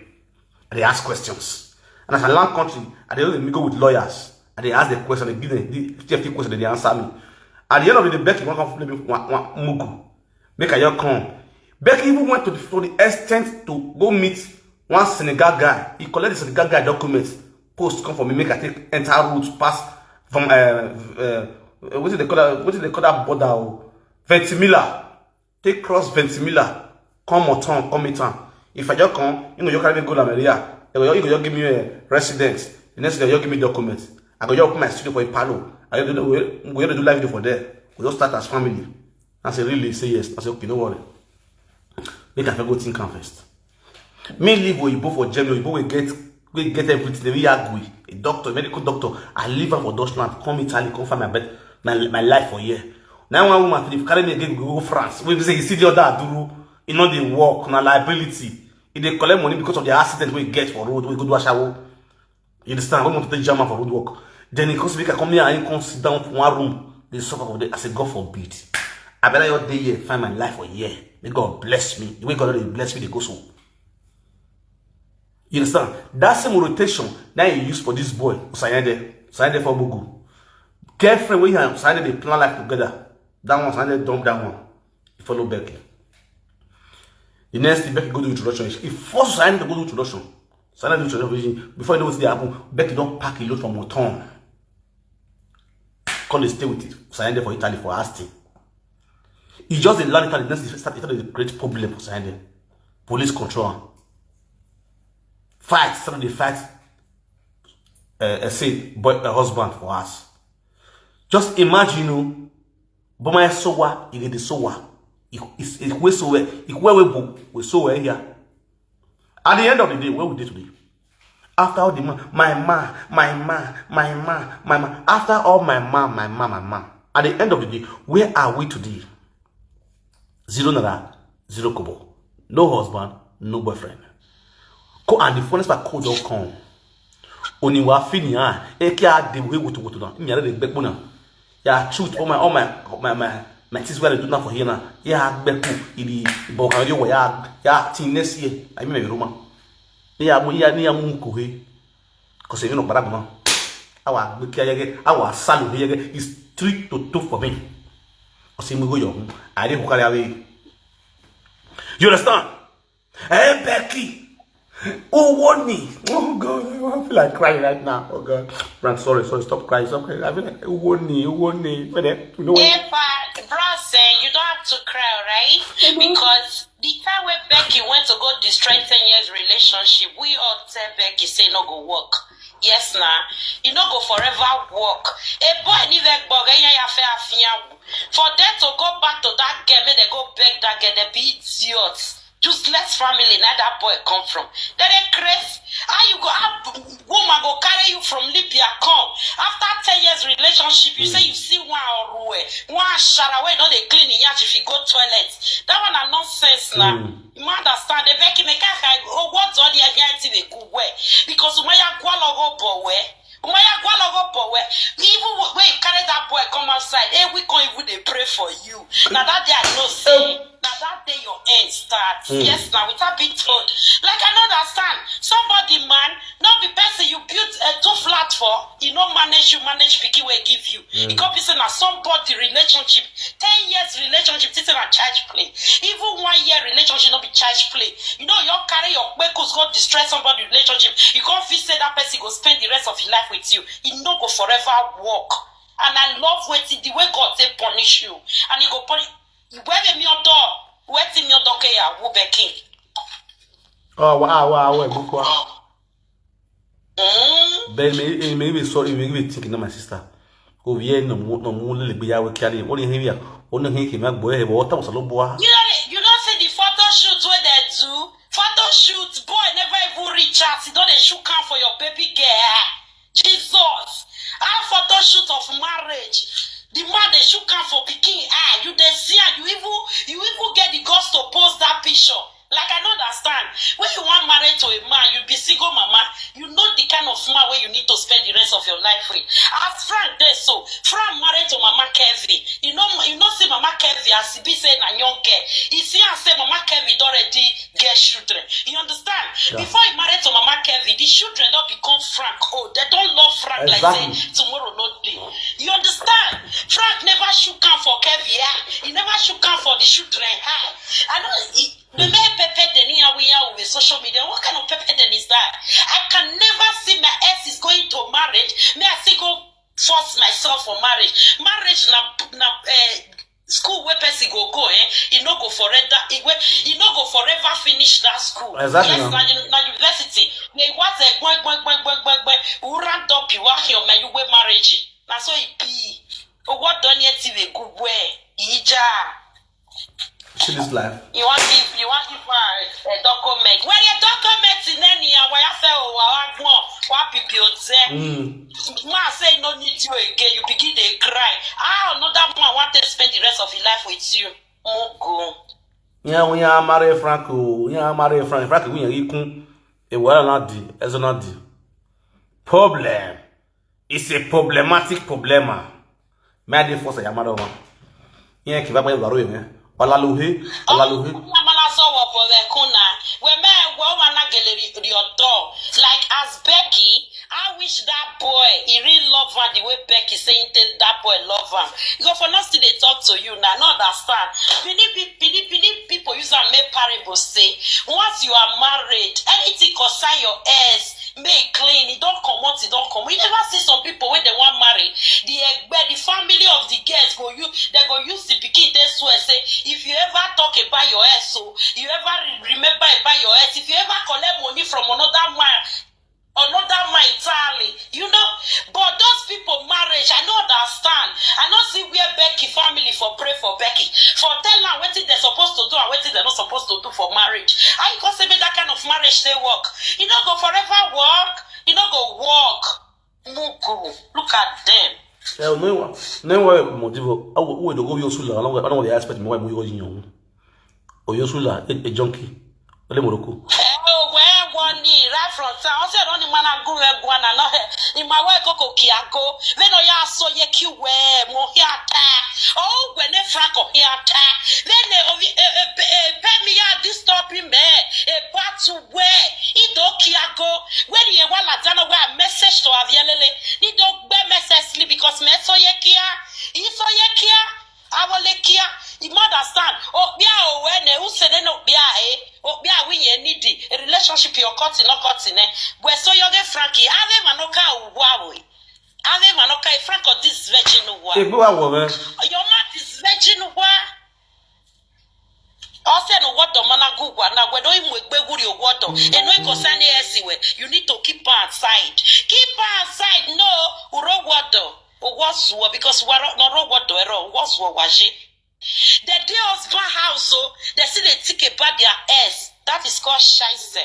I dey ask questions. And as I land country, I dey always go with lawyers. I dey ask the question, they give them the T F T question, they answer me. At the end of the day, Becky wan come play me one, one mugu. Make I just come. Becky even went to the, to the extent to go meet one Senegal guy. He collect the Senegal guy documents, post come for me, make I take enter route pass from uh, uh, what do they call that? What do they call that border? Oh? Ventimilla. Take cross Ventimilla, come Moton, come meet am. If I just come, you go just carry me go La Maria. You go, you go just give me a residence. The next thing, you give me documents. I go just open my studio for a palo. I go do, we go just do live video for there. We just start as family. I say, really? Say yes. I say, okay, no worry. Make I go think am first. Me leave Oyibo for Germany. Oyibo will get we get everything. They will agree. A doctor, medical doctor. I leave am for Deutschland. Come Italy. Come find my bed, my, my life for here. Now one woman fit carry me again go France. We say you see the other Aduru. E no dey work. Na liability. E dey collect money because of the accident we get for road. We go do ashawo. You understand? When we take German for road work, then he comes make I come here and he come sit down for one room. They suffer for there. I say, God forbid. I better your day here, find my life for here. May God bless me. The way God dey bless me, they go so. You understand? That same rotation that you use for this boy, Osayende, Osayende for Bugu. Girlfriend, we and Osayende, they plan life together. That one, Osayende dump that one. He follow Becky. The next thing, Becky go do introduction. He force Osayende to go do introduction. Osayende do introduction. Before you know what happen, Becky don't pack a load from Moton. Come dey stay with Osayende for Italy for Aston. He just dey land Italy. Next thing start Italy dey create problem for Osayende. Police control am. Fight, start dey fight. Uh, uh, say boy, uh, husband for us. Just imagine, you know, but my sowa, he get the sowa. He he he wey so well, he well we bo we so well here. At the end of the day, where we dey today? After all the man, my man, my man, my man, my man. After all my man, my man, my man. At the end of the day, where are we today? Zero naira, zero kobo. No husband, no boyfriend. Co and the funniest part, co don come. Oni wa fini ha. E ki a de we wutu wutu na. Mi are de gbekpo na. Ya truth, all my, all my, my, my, my things wey I dey do now for here now. Ya gbekpo, ili, ibo kan yo ya, ya, till next year. I mean, Roma. Ni ya mu, ya, ni ya mu ko he. 'Cause you know, barabuna. Awa gbeki ayege, awa salu he yege. It's three to two for me. 'Cause you go young. I didn't carry away. You understand? Hey, Becky. Who warned me? Oh God, I feel like crying right now. Oh God. Frank, sorry, sorry, stop crying, stop crying. I feel like, who warned me? Who warned me? Where the, you know what? Epa, bros, eh, you don't have to cry, alright? Because the time when Becky went to go destroy ten years relationship, we all tell Becky say no go work. Yes, nah. E no go forever work. A boy ni vek bog enya ya fe afiawu. For them to go back to that girl, make they go beg that girl, they be idiots. Useless family, na that boy come from. Then they craze. How you go, how woman go carry you from Libya come? After ten years relationship, you say you see one or one shara wey no dey clean in yash if you go toilet. That one na nonsense na. You ma understand? They beg me, "Kai, kai, oh, what's all the idea to be good way?" Because umaya gwalogo bowe. Umaya gwalogo bowe. Even when you carry that boy come outside, eh, we can't even dey pray for you. Now that day I know say, now that day your end start. Yes, now without being told. Like I know that stand. Somebody man, not be person you built a two flat for, you know manage you manage pikin wey give you. It could be say na somebody relationship, ten years relationship, this is a charge play. Even one year relationship not be charge play. You know you carry your kpekos go destroy somebody relationship. You can't feel say that person go spend the rest of his life with you. It no go forever work. And I love waiting the way God take punish you. And he go punish. Where me your door? Waiting your door, okay, I will be king. Oh, wow, wow, wow, wow. Mm. But me, me, me, sorry, me, me thinking, my sister. Go here, no more, no more, let me out carry. What do you hear? What do you hear? Me go here, but what was a little boy? You know, you know, say the photo shoot where they do. Photo shoot, boy never even reach out. He don't dey shoot count for your baby girl. Jesus. Our photo shoot of marriage. The man they shoot count for pikin. Ah, you dey see, and you even, you even get the guts to post that picture. Like I don't understand. When you want married to a man, you be single mama. You know the kind of man where you need to spend the rest of your life with. As Frank dey so, Frank married to Mama Kevin. You know, you know, see Mama Kevin as he be say na young girl. He see and say Mama Kevin don already get children. You understand? Before he married to Mama Kevin, the children don't become Frank. Oh, they don't love Frank like say tomorrow not be. You understand? Frank never shook up for Kevin. Yeah. He never shook up for the children. Hi. I know. He, the mere pepper then here we are with social media. What kind of pepper then is that? I can never see my ex is going to marriage. Me, I still go force myself for marriage. Marriage na na uh, school where person go go, eh? You no go forever. You no go forever finish that school. Exactly. Yes, na, na university. They was a gwen gwen gwen gwen gwen gwen. Who ran up you are here, man? You wear marriage. Na so it be. Oh, what done yet? He go where? Ija. See this life. You want give you want give her a document. Where your document in any and why I fell or what more? What people say? Mm. Man say no need you again. You begin to cry. Ah, another man want to spend the rest of his life with you. Mugu. Yeah, we are married Franco. Yeah, married Frank. Frank, we are equal. A well not the, as not the problem. It's a problematic problema. Me I dey force Yamada one. Yeah, kiba pa yaro yẹn. Ọlá ló he, ọlá ló he. Yamala so wo bo we kuna. We me wo wa na geleri ri odo. Like as Becky, I wish that boy he really love her the way Becky saying tell that boy love her. You go for not still they talk to you now, not understand. Bini bini bini people use and make parable say once you are married, anything concern your ex, make clean, e don comot, e don comot. You never see some people wey dem wan marry, the egbe, the family of the girls go use, dem go use the pikin take swear say if you ever talk about your ex, so you ever re- remember about your ex, if you ever collect money from another man, another man entirely, you know. But those people marriage, I no understand. I no see where Becky family for pray for Becky, for tell am wetin dem suppose to do and wetin dem no suppose to do for marriage. How you go say make that kind of marriage dey work? E no go forever work. E no go work. Mugu, look at them. Eh, no one, no one Modibo. Awo we do go Yosula. I don't, I don't want to expect me why mo yo yin. O Yosula, a, a junkie. Ole Morocco. Eh, oh, well, Oni right from town. Ose roni mana gu we guana no he. Ima we koko kiago. Veno ya so ye ki we mo hiata. Oh, we ne franco hiata. Vene ovi e e pe mi ya disturb me. E batu we. Ido kiago. When ye wala dano we message to avielele. Ni do gbe message ni because me so ye kia. I so ye kia. Awolekia, you understand? Obia owene, who said no bia eh? Obia we ye need a relationship your cutting, not cutting eh. We so yoge Frankie, ave manoka uwawe. Ave manoka Franco this virgin uwa. Egbe wa wo me. Your mouth is virgin uwa. Ose no wodo mana gugwa na we do imu egbe guri owodo. E no concern esi we. You need to keep her aside. Keep her aside. No, uro wodo. Owozuo because waro no ro wodo ero owozuo waje. The day husband house so they still dey think about their ex. That is called shaise.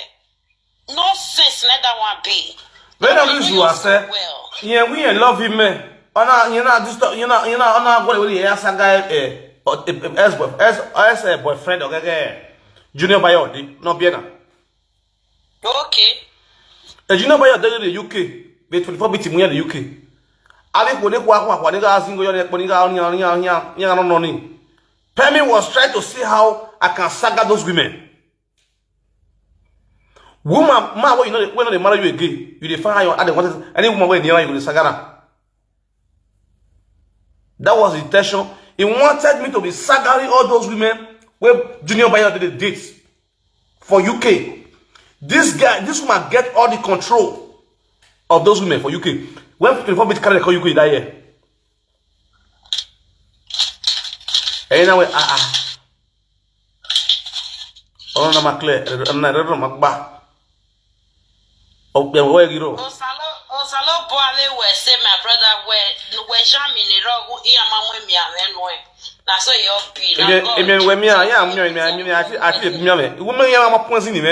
No sense let that one be. When I lose you, I say, well. Yeah, we love him, man. Ona, you know, just you know, you know, ona go with the saga eh, eh, ex boyfriend, ex ex boyfriend, okay, junior bayodi no biena. Okay. Ejina ba ya dere the U K. Be twenty-four bit mu ya the U K. Abi ko ne kwa kwa kwa ne ga single yo ne ko ne ga nya nya nya nya no no ni. Pemi was trying to see how I can saga those women. Woman, ma, when you know when they marry you again, you dey find out your other wanted any woman when near you dey saga na. That was the intention. He wanted me to be sagaring all those women where Junior Bayo did a date for U K. This guy, this woman get all the control of those women for U K. When twenty-four bit carry the call U K that year. And now, ah, ah. Oh, no, my clear. I'm not, I'm not, Okpe we giro. Osalo, osalo boale we say my brother we we jam in the rogu iya mamwe mi avenwe. Na so yo be na. Ebe ebe we mi a ya mi mi mi ati ati mi me. Wo me ya ma poison ni me.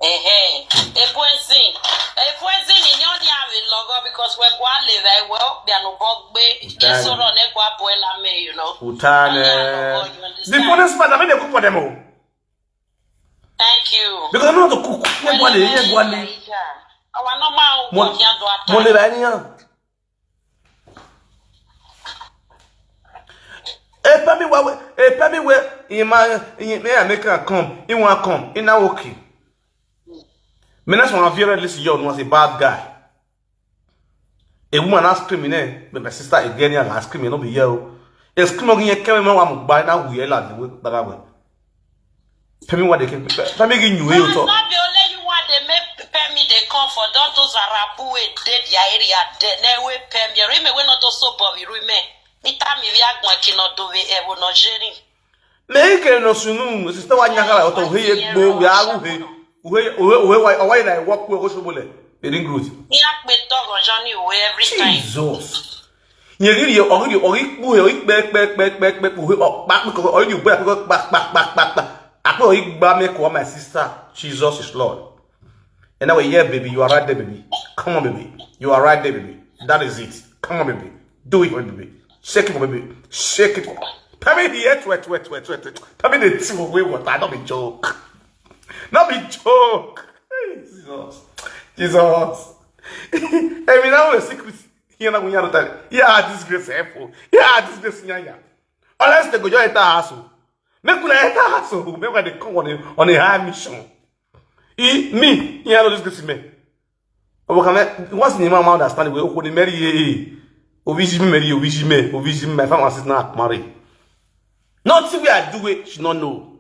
Eh eh. E poison. E poison ni nyo ni ave logo because we go ale we we be anu bogbe. Yes so ro ne go abola me, you know. Utane. The funniest part, I mean, they cook for them all. Thank you. Because I know how to cook. Mo le ye gwale. Our normal mo work here do at mo le ba ni an. E pa mi wa we, e pa mi we, e ma, e me a make am come. E wan come. E na okay. Me na so wan fear this yo was a bad guy. A woman na screaming eh, but my sister again ya na screaming no be here o. E scream again keme me wa mo gba na wu ye la ni we baba we. Pemi wa de ke, pemi gi nyu e o to. Not be only you want they make pemi they come for don those Arabu we dey their area dey na we pemi. Rime we not to so bobi rime. Ni ta mi vi agbon ki no do we e wo no jeni. Me ike no sunu, sister wa nyakala oto uhe ye gbo we agu he. Uhe uhe uhe wa wa na work we go shobole. The ring road. Ni a pe to go journey we every time. Jesus. Ye ri ye ori ori gbo he ori pe pe pe pe pe uhe o pa pe ko ori gbo pe pa pa pa pa pa. Ape ori gba me ko my sister. Jesus is Lord. And now, yeah, baby, you are right there, baby. Come on, baby. You are right there, baby. That is it. Come on, baby. Do it for me, baby. Shake it for me, baby. Shake it for me. Pay me the head, wet, wet, wet, wet, wet. Pay me the two away water. Don't be joke. Not be joke. Hey, Jesus. Jesus. I mean, now a secret. You know, we are not. Yeah, disgrace, helpful. Yeah, disgrace, yeah, yeah. Unless they go join the house. Make una enter house o, make una dey come on a, on a high mission. E, me, yeah, I know this good man. But can I, once in a while, I understand the way Okoni marry ye. Oviji me marry, Oviji me, Oviji me, my family sister not marry. Nothing we I do it, she not know.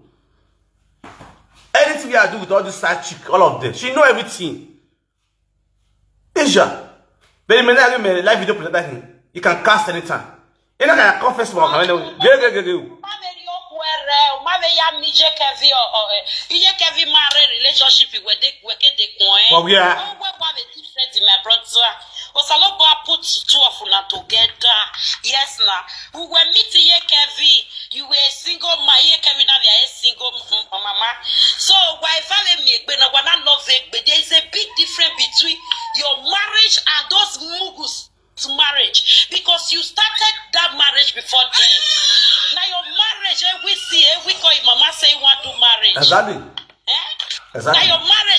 Anything we I do with all this side chick, all of them, she know everything. Asia. But you may not give me live video presenter him. You can cast anytime. You know, can confess for can know. Go go go go. Maveri okwere, mave ya mi je kevi o o. Iye kevi mare relationship with the with the coin. But we are. Oh, we have a different in my brother. Osalogbo put two of una together. Yes na. We were meeting here kevi. You were a single man. Here kevi now they are a single mama. So why if I me but now wanna love it, but there is a big difference between your marriage and those mugus marriage because you started that marriage before them. Now your marriage, eh, we see, eh, we call your mama say you want to marriage. Exactly. Eh? Exactly. Now your marriage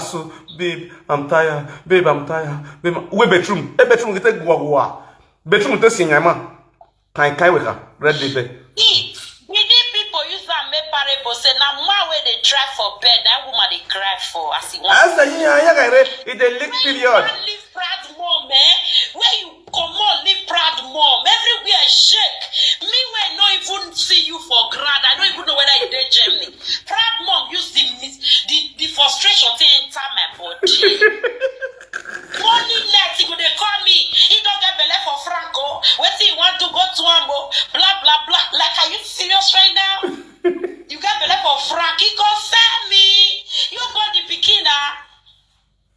so, babe, I'm tired. Babe, I'm tired. Babe, I'm-" Wait, bedroom. Hey, bedroom, get a guagua. Bedroom, get a sinyama. Kai kai weka. Red paper. Eat. We need people use am make parable say na man wey dey try for bed, that woman dey cry for as he wan. As the year, yeah, guy, it dey lick period. Man leave proud mom, eh? Where you comot, leave proud mom. Everywhere shake. Me wey no even see you for ground, I no even know whether you dey Germany. Proud mom use the mis- the the frustration take enter my body. Morning night, he go dey call me. He don get belle for Frank o. Wetin he wan do, go do am o. Blah blah blah. Like, are you serious right now? You get belle for Frank. He go sell me. You born the pikin na.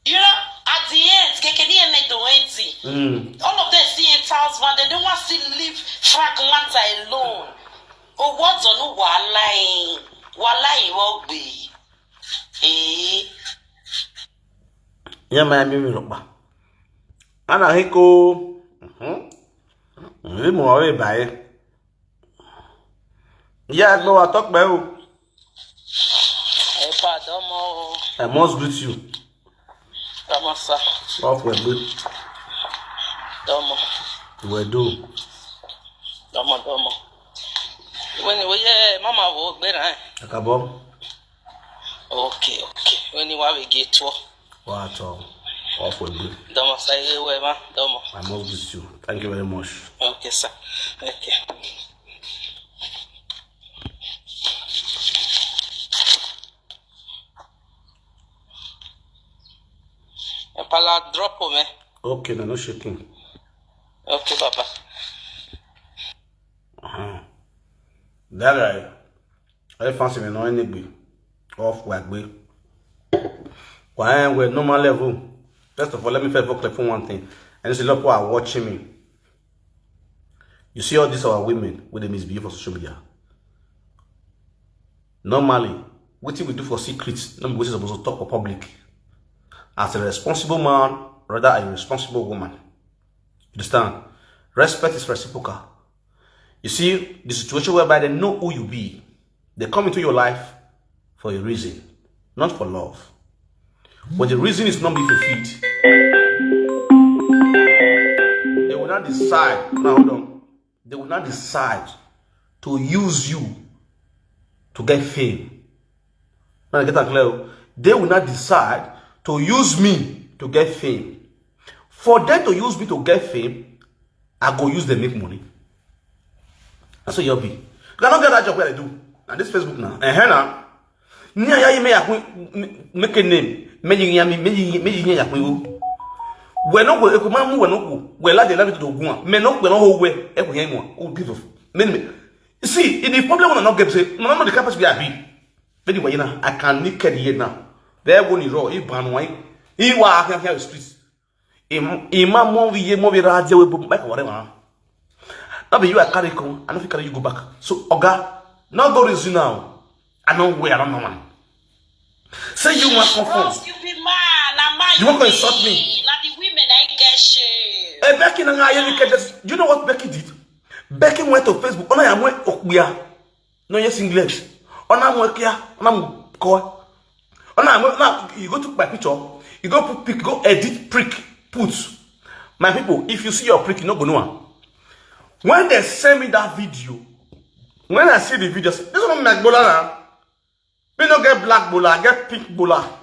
You know, at the end, keke ni ene do enti. Mm. All of them see a thousand, they don't want to leave Frank matter alone. Oh, what's on wàhálà yìí? Wàhálà yìí wọ́n gbé. Eh. Yeah, my baby, look back. Ana hiko. Mhm. Nri mo ore bae. Yeah, no, I talk about you. Ẹ pa dọ́mọ o. I must greet you. Dọ́mọ sá. Off with good. Dọ́mọ. We do. Dọ́mọ dọ́mọ. Wọ́n ní wọ́n yẹ mama wo gbéra ẹ̀. Akabo. Okay, okay. Wọ́n ní wàá wege tó. What all? Off with good. Dọ́mọ sá yẹ wẹ́ ma dọ́mọ. I must greet you. Thank you very much. Okay, sir. Okay. Ẹ pala drop o mẹ. Okay, no, no shaking. Okay, baba. Uh-huh. That guy, I fancy me no any be off with good. Why we're normal level? First of all, let me first of all clear for one thing. And it's a lot of people are watching me. You see all these our women with the misbehave on social media. Normally, what we do for secrets, not what is supposed to talk for public. As a responsible man, rather a responsible woman. Understand? Respect is reciprocal. You see, the situation whereby they know who you be, they come into your life for a reason, not for love. But the reason is not being fulfilled. They will not decide. Now hold on. They will not decide to use you to get fame. Now get that clear. They will not decide to use me to get fame. For them to use me to get fame, I go use them make money. That's what you'll be. You cannot get that job where I do. And this Facebook now. And here now. Ni aya yi me ya kun make a name. Me yi ya mi me yi me yi ya kun wo. We no go e ko ma mu we no go. We la de la bi to gun. Me no we no ho we e ko yen mo. O give of. Me me. See, in the problem when I not get say, no no the campus we abi. Very well, you know, I can naked here now. There go ni ro, he ban wine. He wa here here streets. Ima mo we ye mo we ra je we bu make whatever. That be you I carry come, I no fit carry you go back. So oga, now go reason now. I no way, I don't know man. Say you want come from. Bros, you be man, na man You want to insult me? Na the women I get shame. Hey, Becky, na nga you get this. You know what Becky did? Becky went to Facebook. Ona ya mwe okuya. No, yes, English. Ona mwe kia. Ona mwe ko. Ona mwe na you go to my picture. You go put pic. Go edit prick. Put. My people, if you see your prick, you no go know am. When they send me that video, when I see the video, I say, this one make bola na. Me no get black bola, I get pink bola.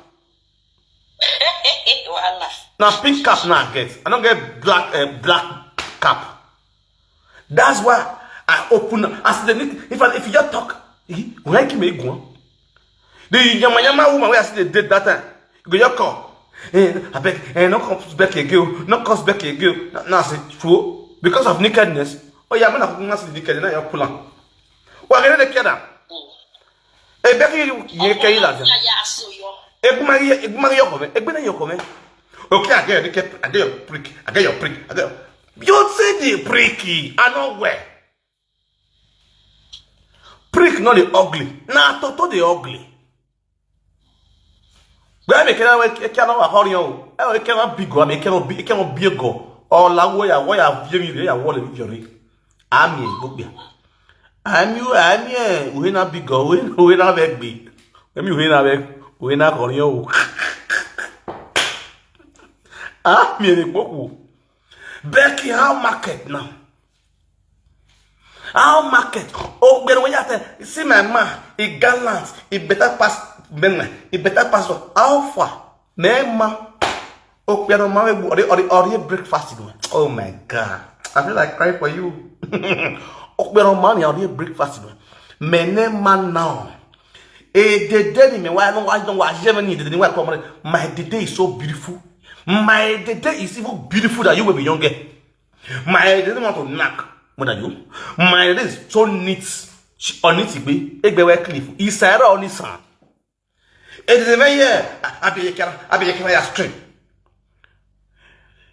Wahala. Na pink cap na I get. I don't get black uh, black cap. That's why I open as the need. If I, if you just talk, eh, when I give me one, the yama yama woman where I see the date that time, you go your call. Eh, I beg, eh, no come back again, no come back again. Now I say true because of nakedness. Oh yeah, man, I'm not nakedness. Now you're pulling. What are they care? Ebeki ye ke ila ja. Egumari egumari yoko me. Egbe na yoko me. Okay, I get the cap. I get your prick. I get your prick. I get. You say the pricky. I know where. Prick not the ugly. Na toto the ugly. Where me can I can I hurry on? I can I big go. I can I be can I be go. Or la wo ya wo ya vie mi ya wo le mi jori. Ami gbogbo. Ami ami eh we na big go we we na big be. Emi we na big we na korin o. Ami e gbogbo. Becky, how market now? How market? Oh, but when you tell, see my man, he gallant, he better pass men, he better pass. How far? My man. Oh, but my or the or the or the breakfast. Oh my God, I feel like crying for you. Oh, but man, or the breakfast. My name man now. Eh, the day me why no why don't why Germany the day why come. My the day is so beautiful. My the day is even beautiful that you will be younger. My they don't want to knock more than you. My they is so neat. She on it be egbe we cliff. Isara on his son. It is a man here. I be a can I be a can I stream.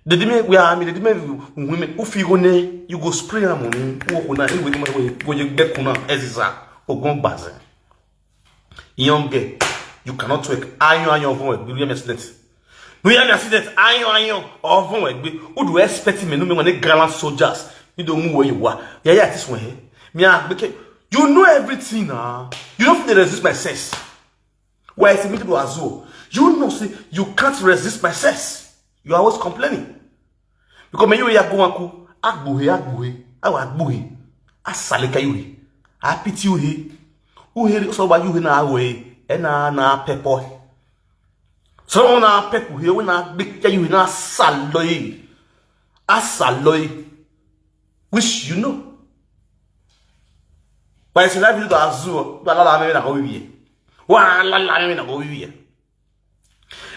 The dime we are me the dime women who feel ne you go spray am on him. Who go na who go go you get kuna ezisa ogun bazen. Young girl, you cannot work. Ayon ayon fun egbe. You hear me accident. You hear me accident. Ayon ayon fun egbe. Who do you expect me? No me when they gallant soldiers. You don't know where you are. Yeah, yeah, this one. Me I make you know everything. Ah, you don't feel resist my sense. Why is it me to do as well? You know, see, you can't resist my sense. You are always complaining. Because me you ya go anku agbuhe agbuhe awa agbuhe asaleka yuhe apiti uhe uhe so ba yuhe na awe e na na pepo so na pepo he we na gbeke yuhe na saloi asaloi which you know. But it's like you do azu do alala me na go wiye wa alala me na go wiye.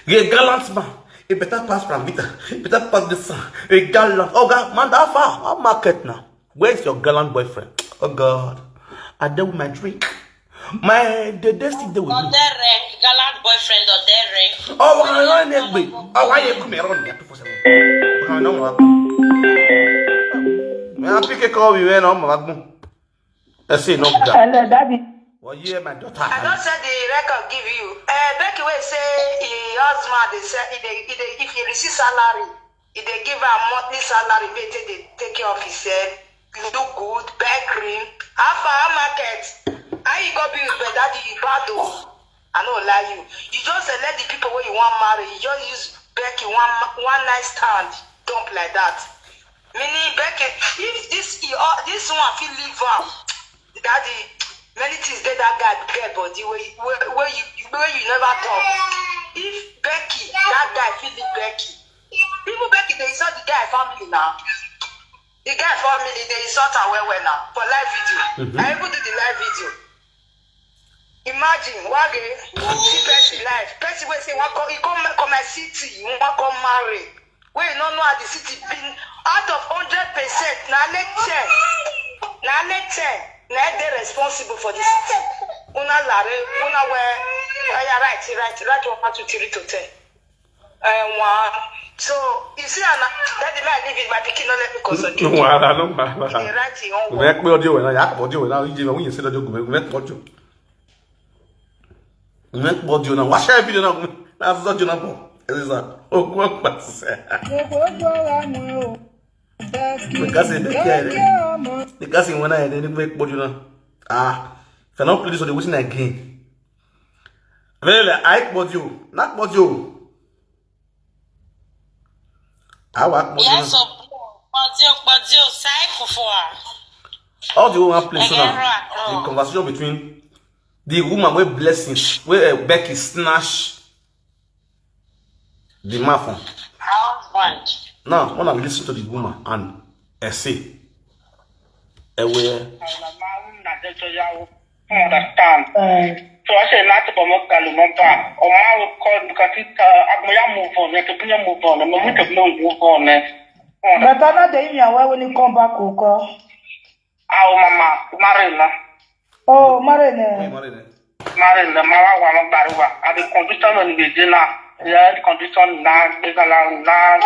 A gallant man. A better pass Pramita. A better pass this son. A gallant. Oh God, man, that far. How market now? Where's your gallant boyfriend? Oh God. I deal with my drink. My the day still there with me. Odere, gallant boyfriend Odere. Oh, what can I run there? Oh, why you come around there? Two for seven. What can I know? Me I pick a call we went on my backbone. I say no. Hello, Daddy. Well, yeah, my daughter. I don't say the record give you. Uh, Becky will say he husband they say he they, he they, if he receive salary, he they give her monthly salary, may take they take care of himself. You look good, buy cream, have a market. How you go be with daddy? You bad though. I no lie you. You just uh, let the people where you want marry. You just use Becky one one night stand, dump like that. Meaning Becky, if this he, uh, this one feel leave am, daddy, many things dey that guy get body wey wey wey you wey you never talk. If Becky, that guy feel leave Becky. Even Becky dey insult the guy family now. The guy family dey insult am well well now for live video. I even do the live video. Imagine wage see person life, person wey say wan come he come come my city he wan come marry wey you no know how the city be. Out of hundred percent na only ten na only ten na dey responsible for the city. Una lare una wear oya right right right one two three to ten. Uh, one. So you see, and that the man leave it, my pikin no let me concentrate. No wahala, no wahala. He dey write him own Go work. make audio when I audio when I you when you say audio go make audio. Make audio now. Watch that video now. That's audio now. It is a oh go pass. Because they care. Because when I then make audio now. Ah, if I don't play this audio, what's in again? Really, I audio, not audio. I want audio. Yes, so Kpodio, Kpodio, cycle for her. All the woman play so Again, now. right, The oh. conversation between the woman where blessings, where uh, Becky snatch. The man from. Husband. Now, when I listen to the woman and I say, Ewe. Understand. Eh, So I say not to promote Kalumompa. Or I will call because it, uh, I'm going to move on. Let me move on. I'm going to move on. But I know the email why when you come back, Oko. Our mama, Marina. Oh, Marine. Hey, Marine. Marina, Mama, Wama, Baruwa. I be condition on the dinner. Yeah, condition now, big alarm now.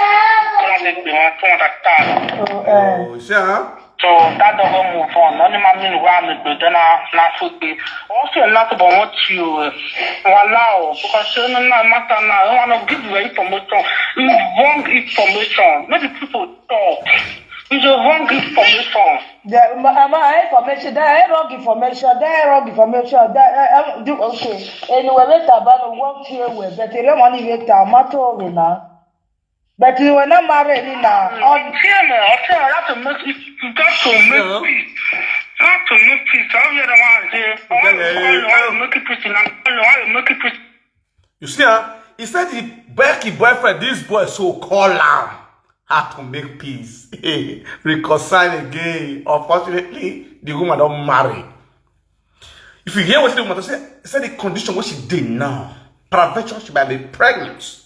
Don't make me want to understand. Oh, eh. Oh, you see, huh? So that doesn't move on. Only my mean why me do then I not should be. Also, not about what you allow because you know matter now. I want to give you information. It's wrong information. Not the people talk. It's a wrong information. The, ma, ma, information, that wrong information, that wrong information, that, uh, uh, do, okay. Anyway, later, but I won't hear well, but the money later, matter over now. But you were not married now. Oh, hear me. I tell you, I have to make it. You got to make peace. You have to make peace. I don't hear the one say, oh, Yeah, yeah, you yeah. Make it peace. You know, you make it peace. You see, huh? He said the Becky boyfriend, this boy, so call him. How to make peace, reconcile again. Unfortunately, the woman don't marry. If you hear what the woman say, say the condition what she did now, peradventure she might be pregnant.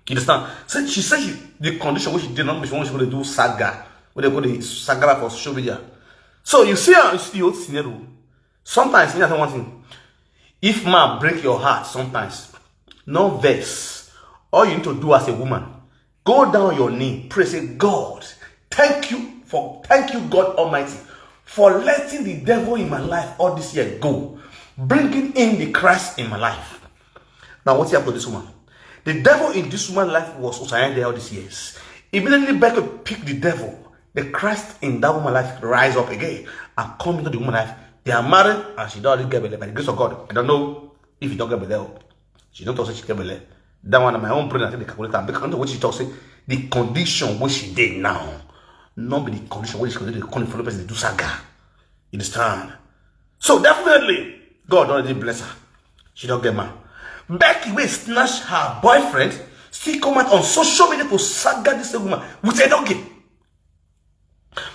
You understand? So she said she, the condition what she did now, she wants to do saga, what they call the saga for social media. So you see how you see the whole scenario. Sometimes, you know one thing. If man break your heart, sometimes, no vex. All you need to do as a woman, go down on your knee, pray, say, God, thank you for, thank you, God Almighty, for letting the devil in my life all this year go, bringing in the Christ in my life. Now, what happened to this woman? The devil in this woman's life was Osayan there all these years. Immediately, Becca picked the devil. The Christ in that woman's life rise up again and come into the woman's life. They are married and she don't already get belle by the grace of God. I don't know if you don't get belle. She don't talk say she get belle. That one, my own brain, I think they calculate am. Because I know what she talk say, the condition where she dey now, not be the condition where she go dey come follow person dey do saga. You understand? So definitely, God already bless her. She don't get man. Becky will snatch her boyfriend, still come out on social media to saga this woman with a doggy.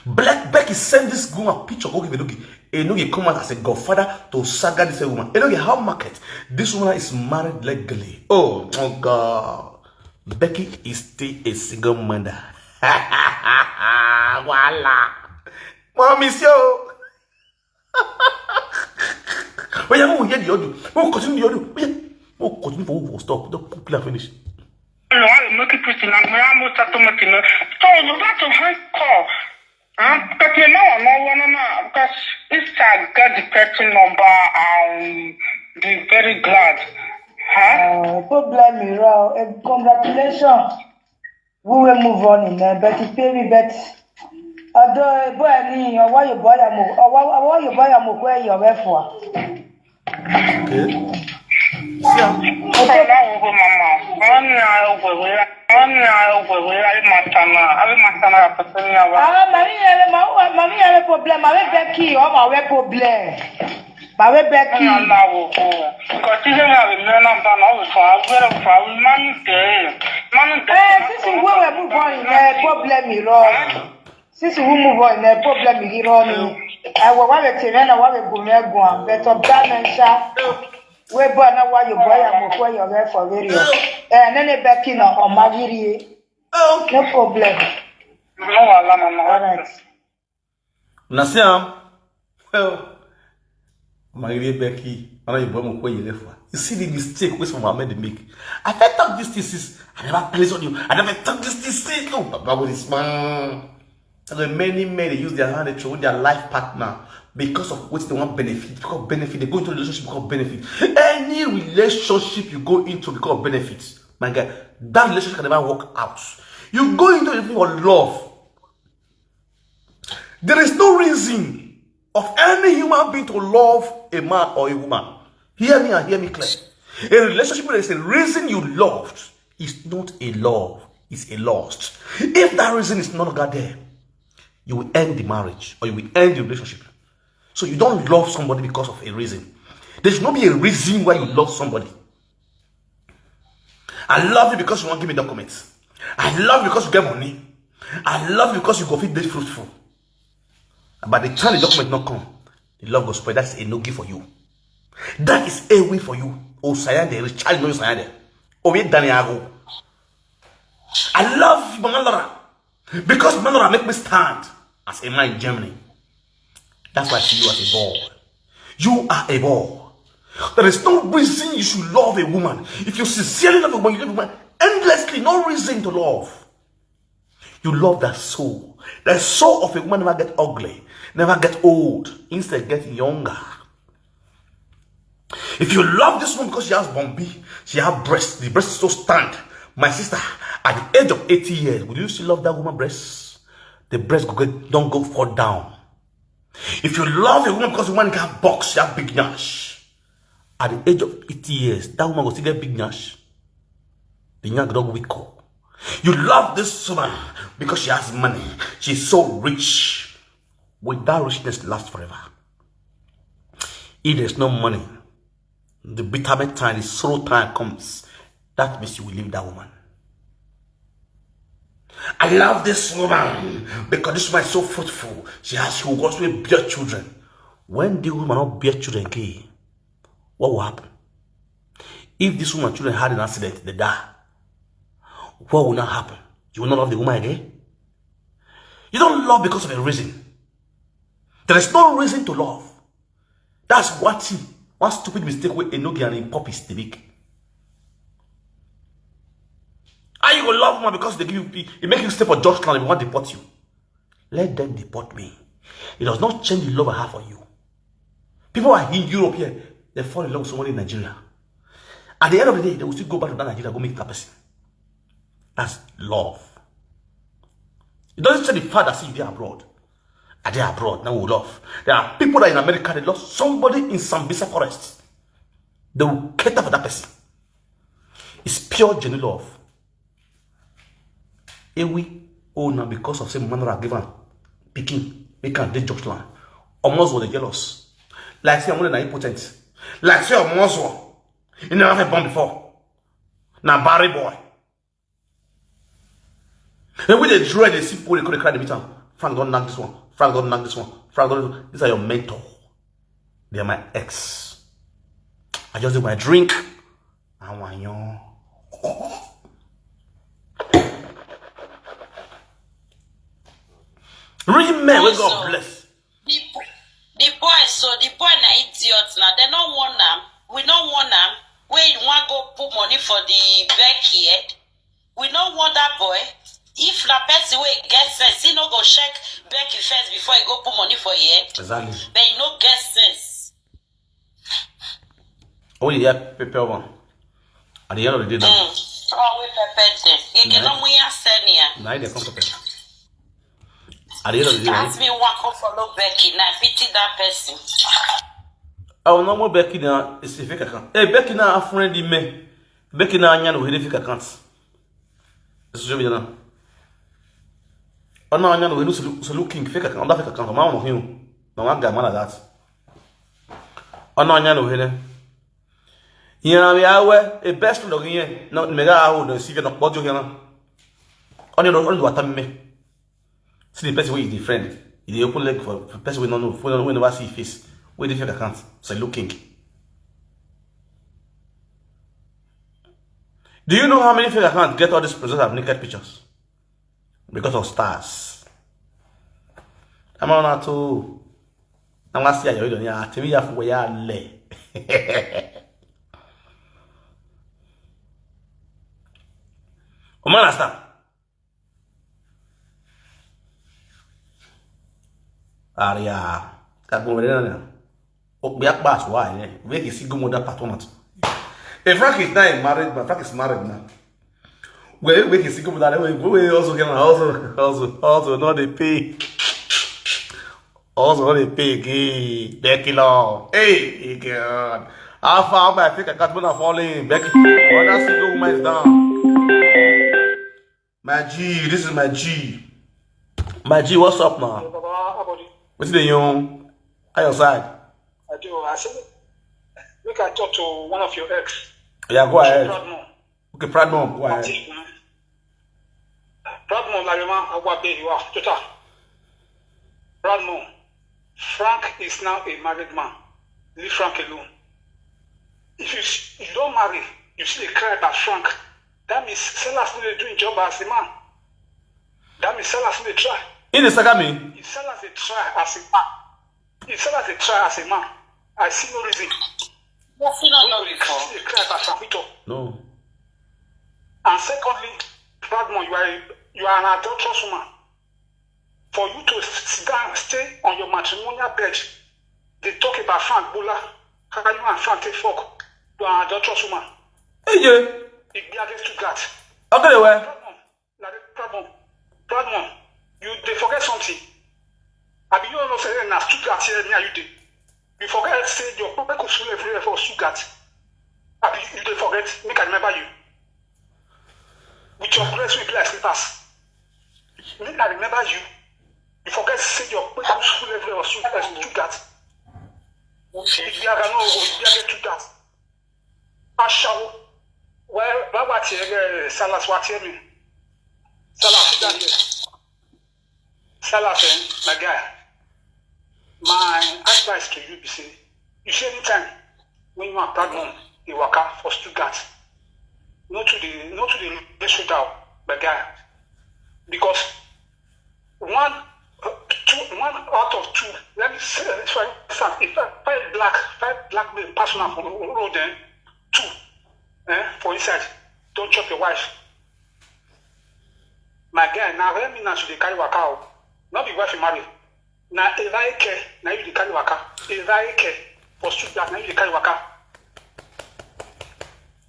Black Becky send this woman picture, go give a doggy. A doggy come out as a godfather to saga this woman. A doggy, how market? This woman is married legally. Oh, oh God. Becky is still a single mother. Voila. Mommy, show. Oya, mo hear the audio. Mo continue the audio. Oya, mo continue for who for stop. Don't put play and finish. No, I will make it pretty. Now, I'm going to start to make it. So you got to high call. Huh? But you know, no one, no, because it's a God the person number and be very glad. Huh? Uh, problem, you know. Eh, congratulations. We will move on in there, but it pay me, but although, eh, boy, ni, or why you buy a mo, or why, or why you buy a mo, where you were for? Okay. See, ah, Ọlọ́run kò mọ̀ mọ̀, wọ́n ní àwọn òwe, wọ́n ní àwọn òwe, ayé máa tàn náà, ayé máa tàn náà, àpẹẹrẹ ní àwọn. Ah, mami, eh, ma, mami, eh, problem, ma, we Becky, oh, ma, we problem. Ma, we Becky. Ẹ̀yàn ńlá wò ó. Nǹkan tí yóò rà mí náà bá náà wò fún agbẹ́rẹ́ fún àwọn máa ń tẹ̀ ẹ́. Máa ń tẹ̀ Eh, since we will move on in the problem, you know. Since we move on in the problem, you know. I will want to tell you, I want to go, me go, and better than sha. We born now, why you buy a mo, where you were for very. Eh, nene Becky, no, or Magiri. okay. No problem. No wàhálà, mama. All right. Now see, um, well, my dear Becky, I know you born where you left for. You see the mistake which Mohammed make. I felt talk this thing since I never place on you. I never talk this thing since. Oh, Baba, what is man? There are many men they use their hand, they throw their life partner because of what they want benefit. Because benefit, they go into relationship because benefit. Any relationship you go into because of benefit, my guy, that relationship can never work out. You go into it for love. There is no reason of any human being to love a man or a woman. Hear me and hear me clear. A relationship where there is a reason you loved is not a love, it's a lust. If that reason is no longer there, you will end the marriage or you will end the relationship. So you don't love somebody because of a reason. There should not be a reason why you love somebody. I love you because you wan give me documents. I love you because you get money. I love you because you go fit dey fruitful. But the time the document no come, the love go spoil. That's a no give for you. That is a win for you. Osayande, Richard no Osayande. Oye Daniago. I love you, Mama Laura. Because Mama Laura make me stand as a man in Germany. That's why I see you as a boy. You are a boy. There is no reason you should love a woman. If you sincerely love a woman, you love a woman endlessly, no reason to love. You love that soul. The soul of a woman never get ugly, never get old. Instead, get younger. If you love this woman because she has bombi, she has breast, the breast is so stand. My sister, at the age of eighty years, would you still love that woman breast? The breast go get, don't go fall down. If you love a woman because the woman can box, she have big nyash. At the age of eighty years, that woman go still get big nyash. The nyash go don weak. You love this woman because she has money. She's so rich. Will that richness last forever? If there's no money, the bitter time, the sorrow time comes. That means you will leave that woman. I love this woman because this woman is so fruitful. She has, she will also bear children. When the woman not bear children again, what will happen? If this woman children had an accident, they die, what will not happen? You will not love the woman again? You don't love because of a reason. There is no reason to love. That's one thing, one stupid mistake wey Enogi and im puppies dey make. How you go love woman because they give you, e make you stay for George Town, they want deport you. Let them deport me. It does not change the love I have for you. People are in Europe here, they fall in love with someone in Nigeria. At the end of the day, they will still go back to that Nigeria, go meet that person. That's love. It doesn't say the fact that see you there abroad. Are they abroad? Now we love. There are people that in America, they love somebody in Sambisa forest. They will cater for that person. It's pure genuine love. Ewi, oh, now because of say Manora give am pikin, make am dey George Land. Almost were jealous. Like say I'm not impotent. Like say almost were. You never had born before. Now Barry boy. And we dey draw the simple, they call the cry the meter. Frank don't knock this one. Frank don't knock this one. Frank don't. These are your mentor. They are my ex. I just do my drink. I want you. Real men, we God bless. The, the boy, so the boy na idiot now. They no want am. We no want am. Wait, one go put money for the Becky head. We no want that boy. If na person wey get sense, he no go check Becky first before he go put money for here. Exactly. But he no get sense. Oh yeah, pepper one. At the end of the day, now. Mm. Oh, we pepper them. You cannot we are senior. Now they come pepper. At the end of the day, ask me what come follow Becky. Now pity that person. Oh no, more Becky now. It's a fake account. Hey, Becky now a friend in me. Becky now anya no hede fake account. It's social media now. Oh no, anya no hede so looking fake account. That fake account. My own him. No one guy man like that. Oh no, anya no hede. Here we are. A best friend of here. No, mega hold on. See you no body here now. Only no only what me. See the person wey you dey friend, you dey open leg for, for person wey no know, wey no, wey never see face, wey dey fake account, say looking. Do you know how many fake accounts get all these presenters of naked pictures? Because of stars. I'm on that too. I'm gonna see your video. Yeah, T V ya for ya le. Oman asta. Aria. Ka go wele na. O bi akpa so wa ne. We ki si go mo da patronat. If Frank is now a married man, Frank is married now. We we ki si go mo da we we also get also also also no dey pay. Also no dey pay again. Becky law. Hey, God. How far my fake account when I fall in? Becky. Other single woman is down. My G, this is my G. My G, what's up now? Hey, Baba, how about you? What's the young? How your side? I do. I said, make I talk to one of your ex. Yeah, go ahead. Proud more. Okay, Proud Mom, why? Proud Mom, Larima, Agwabe, you are total. Proud Mom, Frank is now a married man. Leave Frank alone. If you s- you don't marry, you see the cry about Frank. That means Silas no dey do him job as a man. That means Silas no dey try. In the saga me? If Silas dey try as a man, if Silas dey try as a man, I see no reason. Nothing on Why you dey see the cry about Frank Victor? No. And secondly, Proud Mom, you are a, you are an adulterous woman. For you to sit down, stay on your matrimonial bed, they talk about Frank Bola, how you and Frank take fuck. You are an adulterous woman. Hey, yeah. It be against Stuttgart. Okay, well. Proud Mom, Proud Mom, Proud Mom, you dey forget something. Abi you no know say na Stuttgart here me and you dey. You forget say your people school everywhere for Stuttgart. Abi you dey forget? Make I remember you. With your dress wey be like slippers. Make I remember you. You forget say your people school everywhere for Stuttgart. Stuttgart. If you are no, if you are Stuttgart. Ashawo. Well, what what here? Salas what here me? Salas Stuttgart here. Salas, eh, my guy. My advice to you be say, you see anytime when you are pregnant, you waka for Stuttgart. No to the no to the ratio down, my guy. Because one uh, two one out of two, let me say for instance, if I five black, five black men personal for road then two, eh, for inside, don't chop your wife. My guy, na real me na you dey carry waka o. No be wife you marry. Na Eraike na you dey carry waka. Eraike for Stuttgart na you dey carry waka.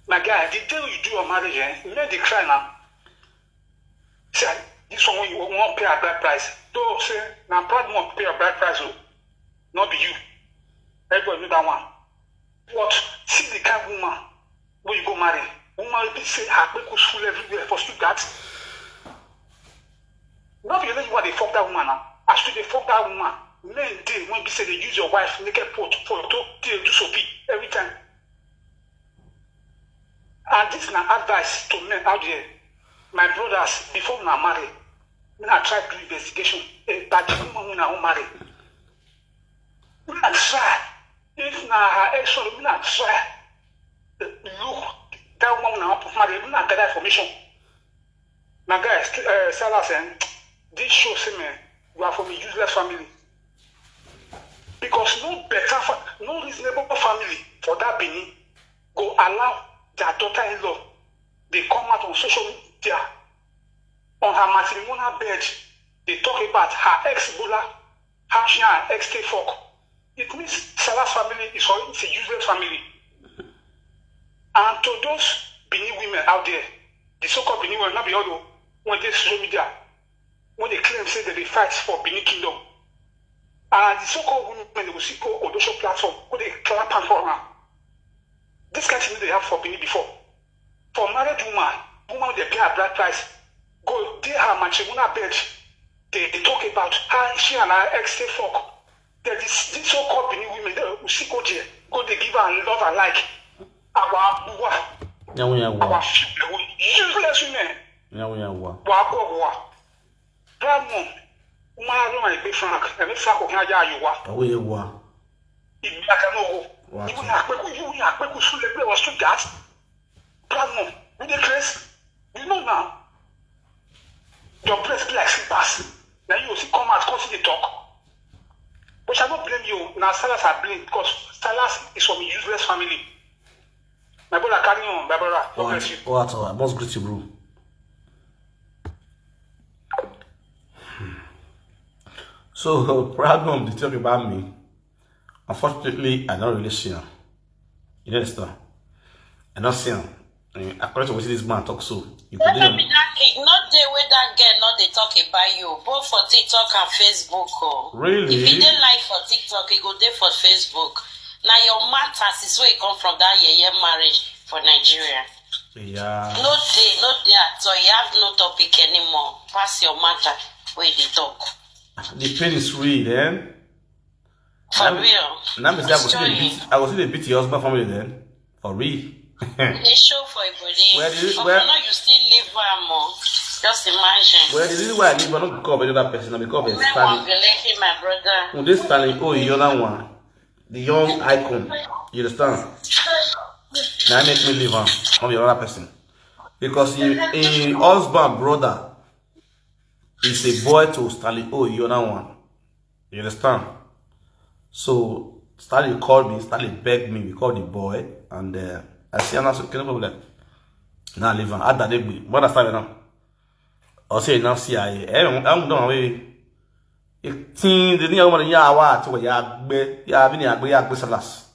My guy, the day you do your marriage, eh, you make the cry now. Say, this one wey you wan pay a bride price. Though say na proud one pay a bride price o. No be you. Everybody know that one. But see the kind woman wey you go marry. Woman wey be say her kpekus full everywhere for Stuttgart. No be only you wan dey fuck that woman na. As you dey fuck that woman, men dey wey be say dey use your wife naked photo photo take do sopi every time. And this na advice to men out there. My brothers, before una marry, una try do investigation about the woman wey una wan marry. Una try. If na her ex, una try look that woman wey una wan marry, una gather information. My guys, uh, Salas, eh, this show say, man, you are from a useless family. Because no better, fa- no reasonable family for that Benin go allow their daughter-in-law dey come out on social media on her matrimonial bed dey talk about her ex Bola, how she and her ex take fuck. It means Salas family is for is a useless family. And to those Benin women out there, the so-called Benin women, not be all the when they social media, when they claim say that they fight for Benin Kingdom, and the so-called women they will see go on social platform, go they clap and for now. This kind of thing they have for Benin before. For married woman, woman they pay her bride price, go dey her matrimonial bed, they, they talk about how she and her ex stay fuck. That this, this so-called Benin women, they will see go there, go they give her love and like. Our, our, Yawo yawo. our few useless women. Yawo yawo. Wa go wa. That one, woman, I don't like big Frank. And if Frank can ya you wa. Yawo yawo. If you can know, Wa you to. Will not quick, you will not quick, should let me was to that. That one, with the dress, you know now. Your dress be like slippers. Now you see come out, come see the talk. But I don't blame you. Now Salas I blame because Salas is from a useless family. My brother, carry on, my brother. God bless you. What? What? I must greet you, bro. So, problem they talk about me. Unfortunately, I don't really see him. You understand? I don't see him. I mean, according to what this man talks, so you could Tell do. me that kid, not day where that girl not they talk about you, both for TikTok and Facebook. Oh. Really? If he dey live for TikTok, he go there for Facebook. Now your matters is where you come from that yeah, yeah marriage for Nigeria. Yeah. No day, no day at all. You have no topic anymore. Pass your matter where they talk. The pain is real, then. For Now- real. Now me say I go see the Sorry. beat. I go see the beat your husband family then. For real. They show for your body. Where did it- But where- now you still live am o. Just imagine. Well, the reason why I leave, I'm not because of any other person, I'm because of Remember Stanley. Geleke, my brother. With this Stanley, oh, you know one, the young icon. You understand? Now make me leave him from the other person because he, he husband brother is a boy to Stanley. Oh, you know one. You understand? So Stanley called me. Stanley begged me. We called the boy, and uh, I see another okay, no problem. Now leave him. I done it. What I started now? I say now C I A. Eh, I'm done away. It thing the thing I want to ya wa to ya gbe ya bi ni agbe ya gbe salas.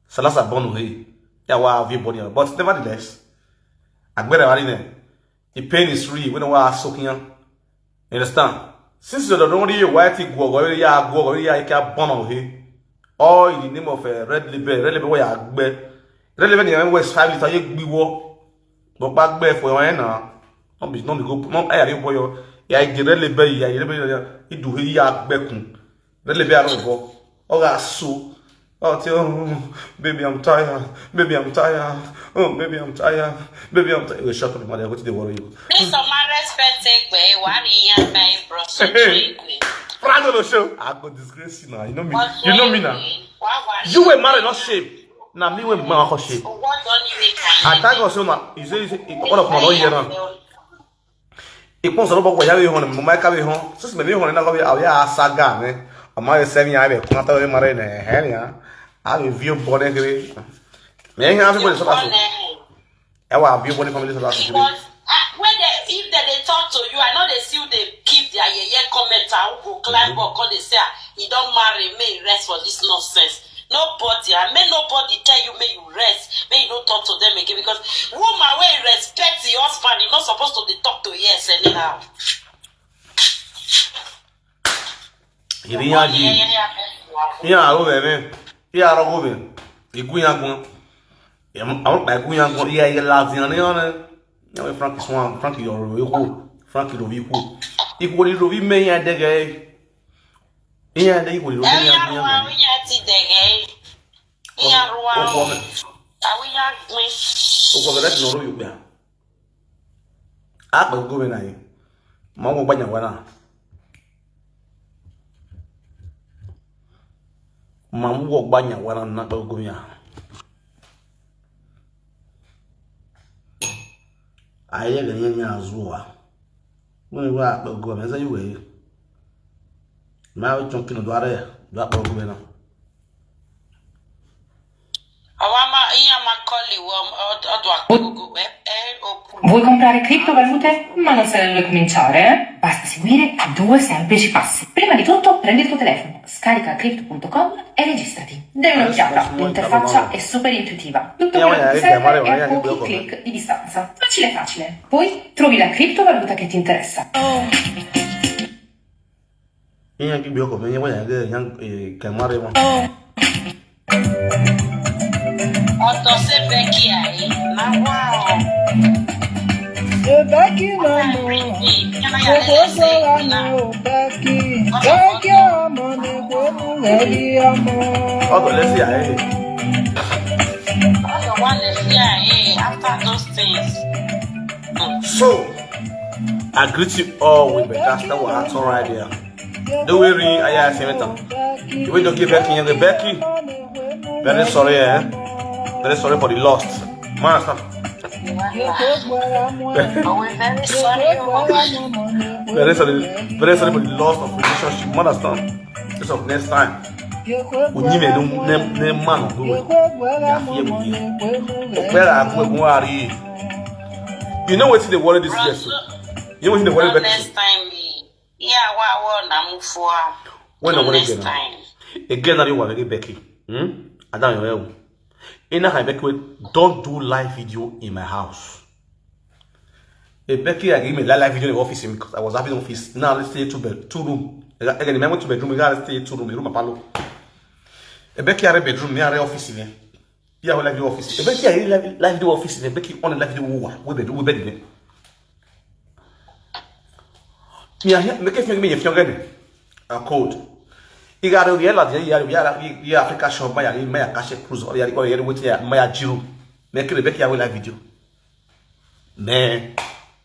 Salas are born away. Ya wa have your body. But nevertheless, agbe na wari ne. The pain is real. We don't want soaking. You understand? Since you don't know the white thing go go ya go go ya ka born away. All in the name of uh, red label, red label wa ya gbe. Red label ni west five liter ye gbiwo. But back bear for your hand now. No be no be go no I are boy. Ya igi red label ya igi red label ya idu he ya gbekun. Red label aro go. Oga so. Oh, tell, oh, baby, I'm tired. Baby, I'm tired. Oh, baby, I'm tired. Baby, I'm tired. You shut up, mother. What did they worry you? This is my respect take way. Why are you my bro? Hey. Prado no show. I go disgrace you now. You know me. You know me now. You were married, not shame. Now me were married, not shame. I thank God so now. You say, you say, all of my lawyer now. Ikpon soro boko ya we hon mo mai ka we hon. Sis me we hon na ko we awe asaga ne. Ama we semi ya we kuma ta we mare ne. He ya. A we view bone kire. Me ya fi bone so so. E wa view bone family so so. Because uh, when they, if they, they talk to you, I know they see you, they keep their yeah, yeah comment. I will go climb up, come they say, ah, he don't marry me, rest for this nonsense. Nobody, I may nobody tell you, may you rest, may you don't talk to them again because woman where you respect your husband, you're not supposed to be talk to yes anyhow. Iriya ji. Iya aro bebe. Iya aro go be. Iku ya gun. Am am pa iku ya gun. Iya iya la ti ni on. Ya we Frank so Frank yo ro ko. Frank lo bi ku. Iku ni lo bi me ya de ge. Iya de iku ni lo bi ya. Iya ro wa ti de ge. Iya ro wa. Awi ya gbin. O ko be no ro yo gba. A pe go me na yi. Ma wo gba nya wa na. Ma wo gba nya wa na na pe go me ya. Aye ga nya nya zuwa. Mo ni wa pe go me sa yi we. Ma o chon kinu do are, do pe go me na. Awama iya makoli wo odo akpogo e e opu. Vuoi comprare criptovalute? Ma non serve cominciare, eh? Basta seguire due semplici passi. Prima di tutto, prendi il tuo telefono, scarica crypto punto com e registrati. Dai un'occhiata, l'interfaccia è super intuitiva. Tutto quello che ti serve è a pochi clic di distanza. Facile facile. Poi trovi la criptovaluta che ti interessa. Iyan ki bi oko mi yen wa yan ge yan ke mare won. Oto se Becky ai. Na wow. Becky no mo. Gbogbo sọ̀rọ̀ ni o Becky. Becky ọmọ ni kò mú ẹbí ọmọ. Oto le si ai. Oto wa le si ai after those things. So, I greet you all with the gospel wa ato right there. The way ring I ask him. You will give Becky and Becky. Very sorry, eh? Very sorry for the lost. Master. Very sorry. Very sorry for the loss of relationship. Master. This of next time. We need a new name man. Where are we? You know what's the world this year? So? You know what's the world Becky? Next time, yeah, what what I'm for. When I want to get time. Again, I don't want to get Becky. Hmm? I don't know. In a Becky, don't do live video in my house. A Becky, I give me live video in the office because I was having office. Now let's stay two bed, two room. Again, remember two bedroom. We gotta stay two room. Room apalo. A Becky, I bedroom. Me, I office in here. Yeah, we live the office. Ebe ki live live the office ne be ki on live the wo wa. We be do we be there. Mi a me ke fi me fi ngene. A code. I ga ro yela de ya ya ya Africa shop ma ya ma ya cash cruise or ya ko ya wait ya ma ya jiro. Make Rebecca away live video. Man.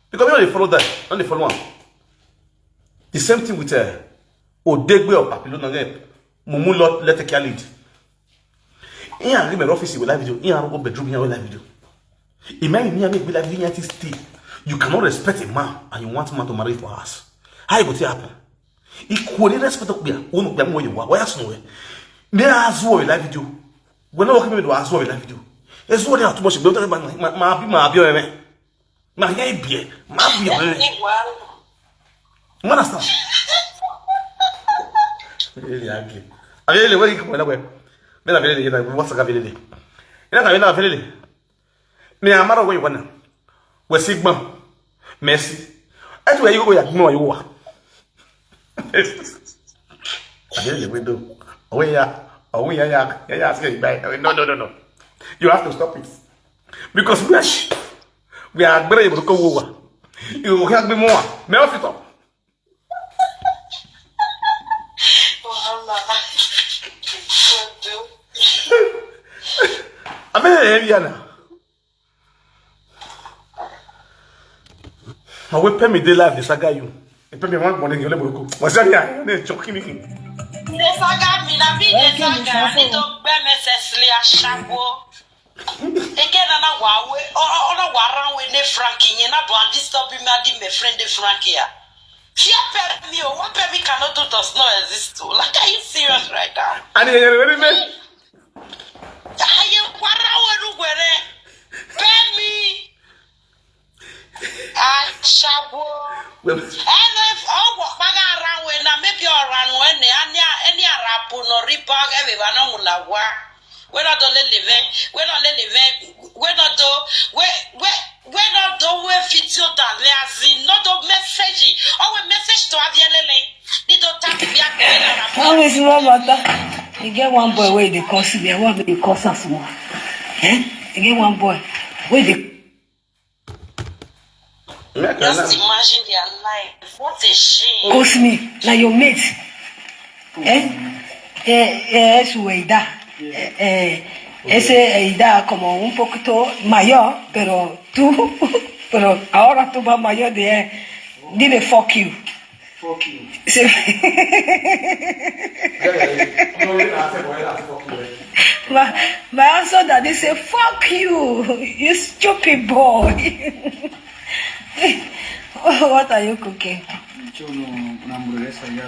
Because we only follow that. Only follow one. The same thing with uh, Odegbe or Papilo Nangep. Mumu Lot let take lead. In agreement office with live video. In our bedroom here with live video. Imagine me make live video to stay. You cannot respect a man and you want man to marry for us. How you go to happen? Equally respect up there. Who know where you are? Where else nowhere? Me ask you live video. We're not working with ask you live video. It's what they are too much. Don't tell me, my be my be my be my be You understand? Really ugly. Abelele, where you come from? Where? Me na Abelele, you know, what's a Abelele? You know, Abelele, Abelele. Me, I'm not where you wanna. Where sick man? Mercy. That's where you go, you know, you are. Abelele, we do. Oh, yeah. Oh, yeah, yeah. Yeah, yeah, yeah. No, no, no, no. You have to stop it. Because we are, we are very able to go over. You can't be more. Me off it up. Abeg, na here we are now. Na wey Pemi dey live dey saga you. Pemi wan gbọdọ yẹn lẹ́gbọ̀dọ̀ kó. Wọ́n sáré àyàn ní ìjọ kíni kí. Dey saga me, na me dey saga. Need to gbẹ́ message lé aṣáwó. Again, na na wa we, o o na wa ran we ne Frankie yẹn na bo disturb me adi me friend de Frankie ya. Fear Pemi o, what Pemi cannot do does not exist o. Like, are you serious right now? And you really mean? Aye, wa ran we nu gwere. Pemi. Aṣáwó. Well, ẹnu ọwọ kpaga ara we na maybe ọra nu ẹni ẹni ara po nọ rí bá ẹbí wa náà mu la wá. We no do lele ve, we no lele ve, we no do, we we we no do we video da le azi no do message. Owe message to avielele. Ni do tap bi akpe na ara po. How is small matter? You get one boy where they call see me. I want to call some small. Eh? You get one boy where they Just imagine their life. What a shame. Cause me, na your mate. Eh? Eh, eh, Suweida. Eh, eh, ese Eida como un poquito mayor, pero tú, pero ahora tú vas mayor de, dile fuck you. Fuck you. Say, my, my husband daddy say, fuck you, you stupid boy. What are you cooking? Yo no, una hamburguesa ya.